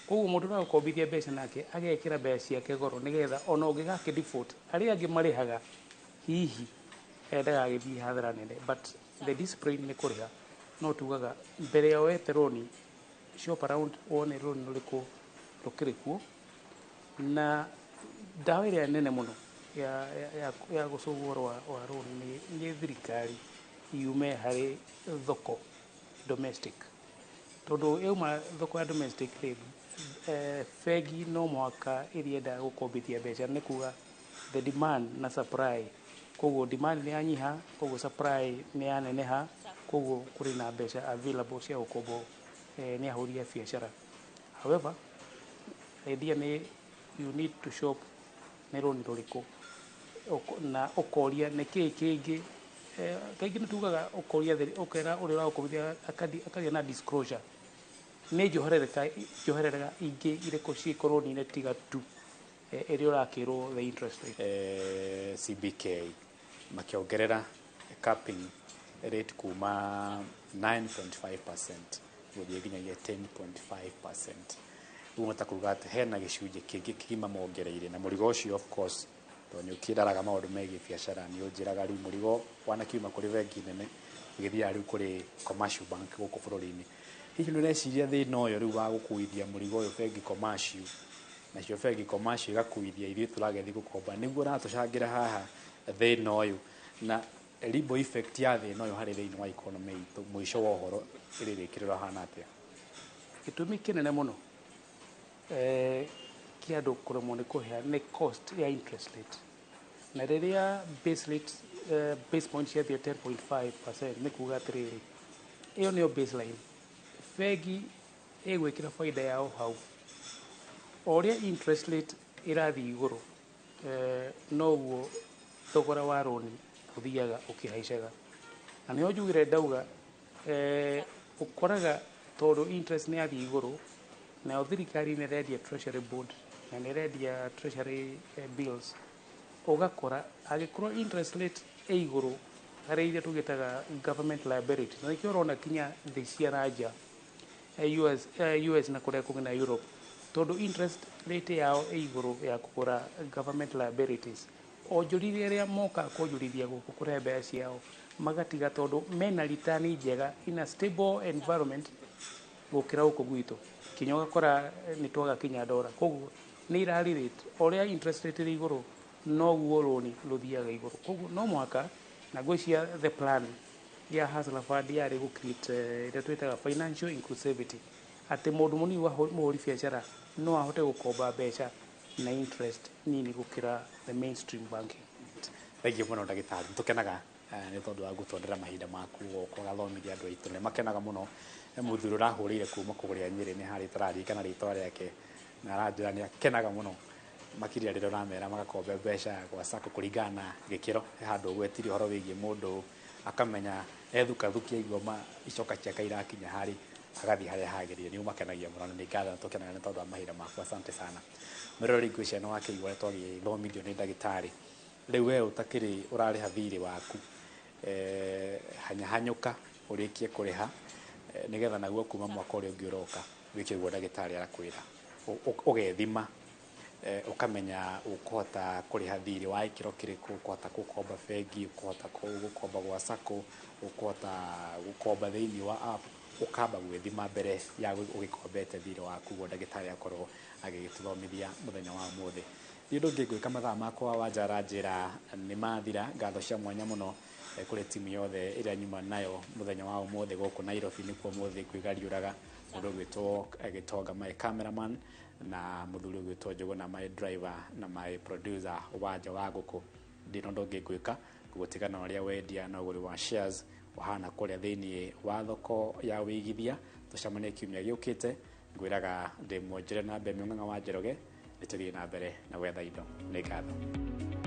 Koguo mũndũ ũragũkombithia mbeca nake agekĩra mbeca ciake goro, nĩgetha ona ũngĩgakĩ default, arĩa angĩ marĩhaga hihi ndagagĩthiĩ hathara nene. But the discipline nĩ kũrĩha. No tugaga mbere ya wete rũni, shop around, wone rũni rũrĩkũ rũkĩrĩ kuo. Na ndawa ĩrĩa nene mũno ya gũcũgwo ũhoro wa rũni nĩ thirikari yume harĩ thoko domestic, tondũ yauma thoko ya domestic rĩ, bengi no mũhaka ĩrĩenda gũkombithia mbeca. Nĩ kuga the demand na supply, koguo demand nĩ yanyiha, koguo supply nĩ yaneneha, koguo kũrĩ na mbeca available cia gũkombwo nĩ ahũri a biacara. However, idea nĩ you need to shop nĩ rũni rũrĩkũ na ũkoria nĩ kĩĩ kĩngĩ. Kaingĩ nĩ tugaga ũkoria ũkera ũrĩa ũragũkombithia akagĩa na disclosure, nĩ njoherera ingĩ irĩkũ ciĩkũ rũni-inĩ tiga tu ĩrĩa ũrakĩrwo the interest rate. CBK makĩongerera capping rate kuma 9.5% gũthiĩ nginyagia 10.5%. Ũguo ta kuga atĩ hena gĩcunjĩ kĩngĩ kĩgima mongereire na mũrigo ũcio. Of course, tondũ nĩ ũkĩraraga maũndũ megiĩ biacara, nĩ ũnjĩraga rĩu mũrigo wanakiuma kũrĩ bengi nene ũgĩthiaga rĩu kũrĩ commercial bank gũkũ bũrũri-inĩ. Hihi nĩ ũreciria thĩna ũyũ rĩu wa gũkuithia mũrigo ũyũ bengi commercial, nacio bengi commercial igakuithia ithuĩ tũragĩthiĩ gũkomba, nĩguo ũratũcangĩra haha thĩna ũyũ, na ripple effect ya thĩna ũyũ harĩ thĩinĩ wa economy itũ, mũico wa ũhoro ĩrĩrĩkĩrĩrwo hana atĩa? Gĩtũmi kĩnene mũno kĩa andũ kũremwo nĩ kũrĩha nĩ cost ya interest rate. Na rĩrĩa base rate, base point ciathiĩ 10.5%, nĩ kuga atĩrĩrĩ, ĩyo nĩyo baseline, bengi ĩgwĩkĩra baida yao hau. O ũrĩa interest rate ĩrathiĩ igũrũ, noguo thogora wa rũni ũthiaga ũkĩhaicaga. Na nĩho njugire ndauga ũkoraga tondũ interest nĩ yathiĩ igũrũ, nayo thirikari nĩ ĩrendia treasury bond. Na nĩ ĩrendia treasury bills, ũgakora angĩkorwo interest rate ĩ igũrũ harĩ iria tũgĩtaga government liability, na nĩkĩo ũrona kinya thĩ cia na nja, US na kũrĩa kũngĩ na Europe, tondũ interest rate yao ĩ igũrũ ya kũgũra government liabilities, onjorithia arĩa moka kuonjorithia gũkũ kũrehe mbeca ciao magatiga, tondũ mena return njega in a stable environment gũkĩra gũkũ gwitũ. Kinya ũgakora nĩ twaga kinya ndora. Koguo nĩ ira relate, o ũrĩa interest rate ĩrĩ igũrũ noguo rũni rũthiaga igũrũ. Koguo no mũhaka, na ngwĩciria the plan ya Hustler Fund yarĩ gũ create ĩrĩa twĩtaga financial inclusivity, atĩ mũndũ mũnini wa mũhũri biacara no ahote gũkomba mbeca na interest nini gũkĩra the mainstream banking. Thengiũ mũno ndagĩtarĩ, nĩ tũkenaga nĩ tondũ wa gũtwendera mahinda maku goka ũgathomithia andũ aitũ, nĩ makenaga mũno. He mũthuri ũrahũrĩire kuma kũrĩa Nyĩrĩ, nĩ harĩa itaririkana rĩtwa rĩake, na aranjĩra nĩ akenaga mũno makĩria rĩrĩa ũramera magakombe mbeca gwa SACCO kũringana na gĩkĩro. He handũ ũgwetire ũhoro wĩgiĩ mũndũ akamenya ethukathukia igua icoka ciake irakinya harĩ agathiĩ harĩa hagĩrĩire. Nĩ ũmakenagia mũno na nĩ ngatho, tũkenaga nĩ tondũ wa mahinda maku. Asante sana. Mwĩroreri, ngwĩciria nĩ wakĩigua ũrĩa twagĩthomithio nĩ ndagĩtarĩ. Rĩu we ũtakĩrĩ ũrarĩha thirĩ waku, hanyahanyũka ũrĩkie kũrĩha, nĩgetha naguo kuma mwaka ũrĩa ũngĩ ũroka wĩke ũguo ndagĩtarĩ arakwĩra. Ũgethima, ũkamenya ũkũhota kũrĩha thirĩ wa gĩkĩro kĩrĩkũ, ũkũhota gũkomba bengi, ũkũhota gũkomba gwa SACCO, ũkũhota gũkomba thĩinĩ wa app, ũkamba gwĩthima mbere ya ũgĩkombete thirĩ waku, ũguo ndagĩtarĩ akorwo agĩgĩtũthomithia mũthenya wa ũmũthĩ. Nĩ ũndũ ũngĩ ngwĩka, mathaa makwa wanja aranjĩra nĩ mathira. Ngatho cia mwanya mũno kũrĩ timu yothe ĩrĩa nyuma nayo mũthenya wa ũmũthĩ gũkũ Nairobi, nĩkuo ũmũthĩ kwĩgariũraga. Mũndũ ũgwĩtwo Gĩtonga, my cameraman, na mũthuri ũgwĩtwo Njũgũna, my driver, na my producer Wanja wa Ngũkũ. Ndina ũndũ ũngĩ ngwĩka gũtigana ũrĩa wendia na ũgũri wa shares ũhana kũrĩa thĩinĩ wa thoko ya wĩigithia. Tũcemanie kiumia gĩũkĩte. Ngwĩraga ndĩ mwonjere na Mbemi Ng'ang'a wa Njoroge, nĩ tũthiĩ na mbere na gwetha indo. Nĩ ngatho.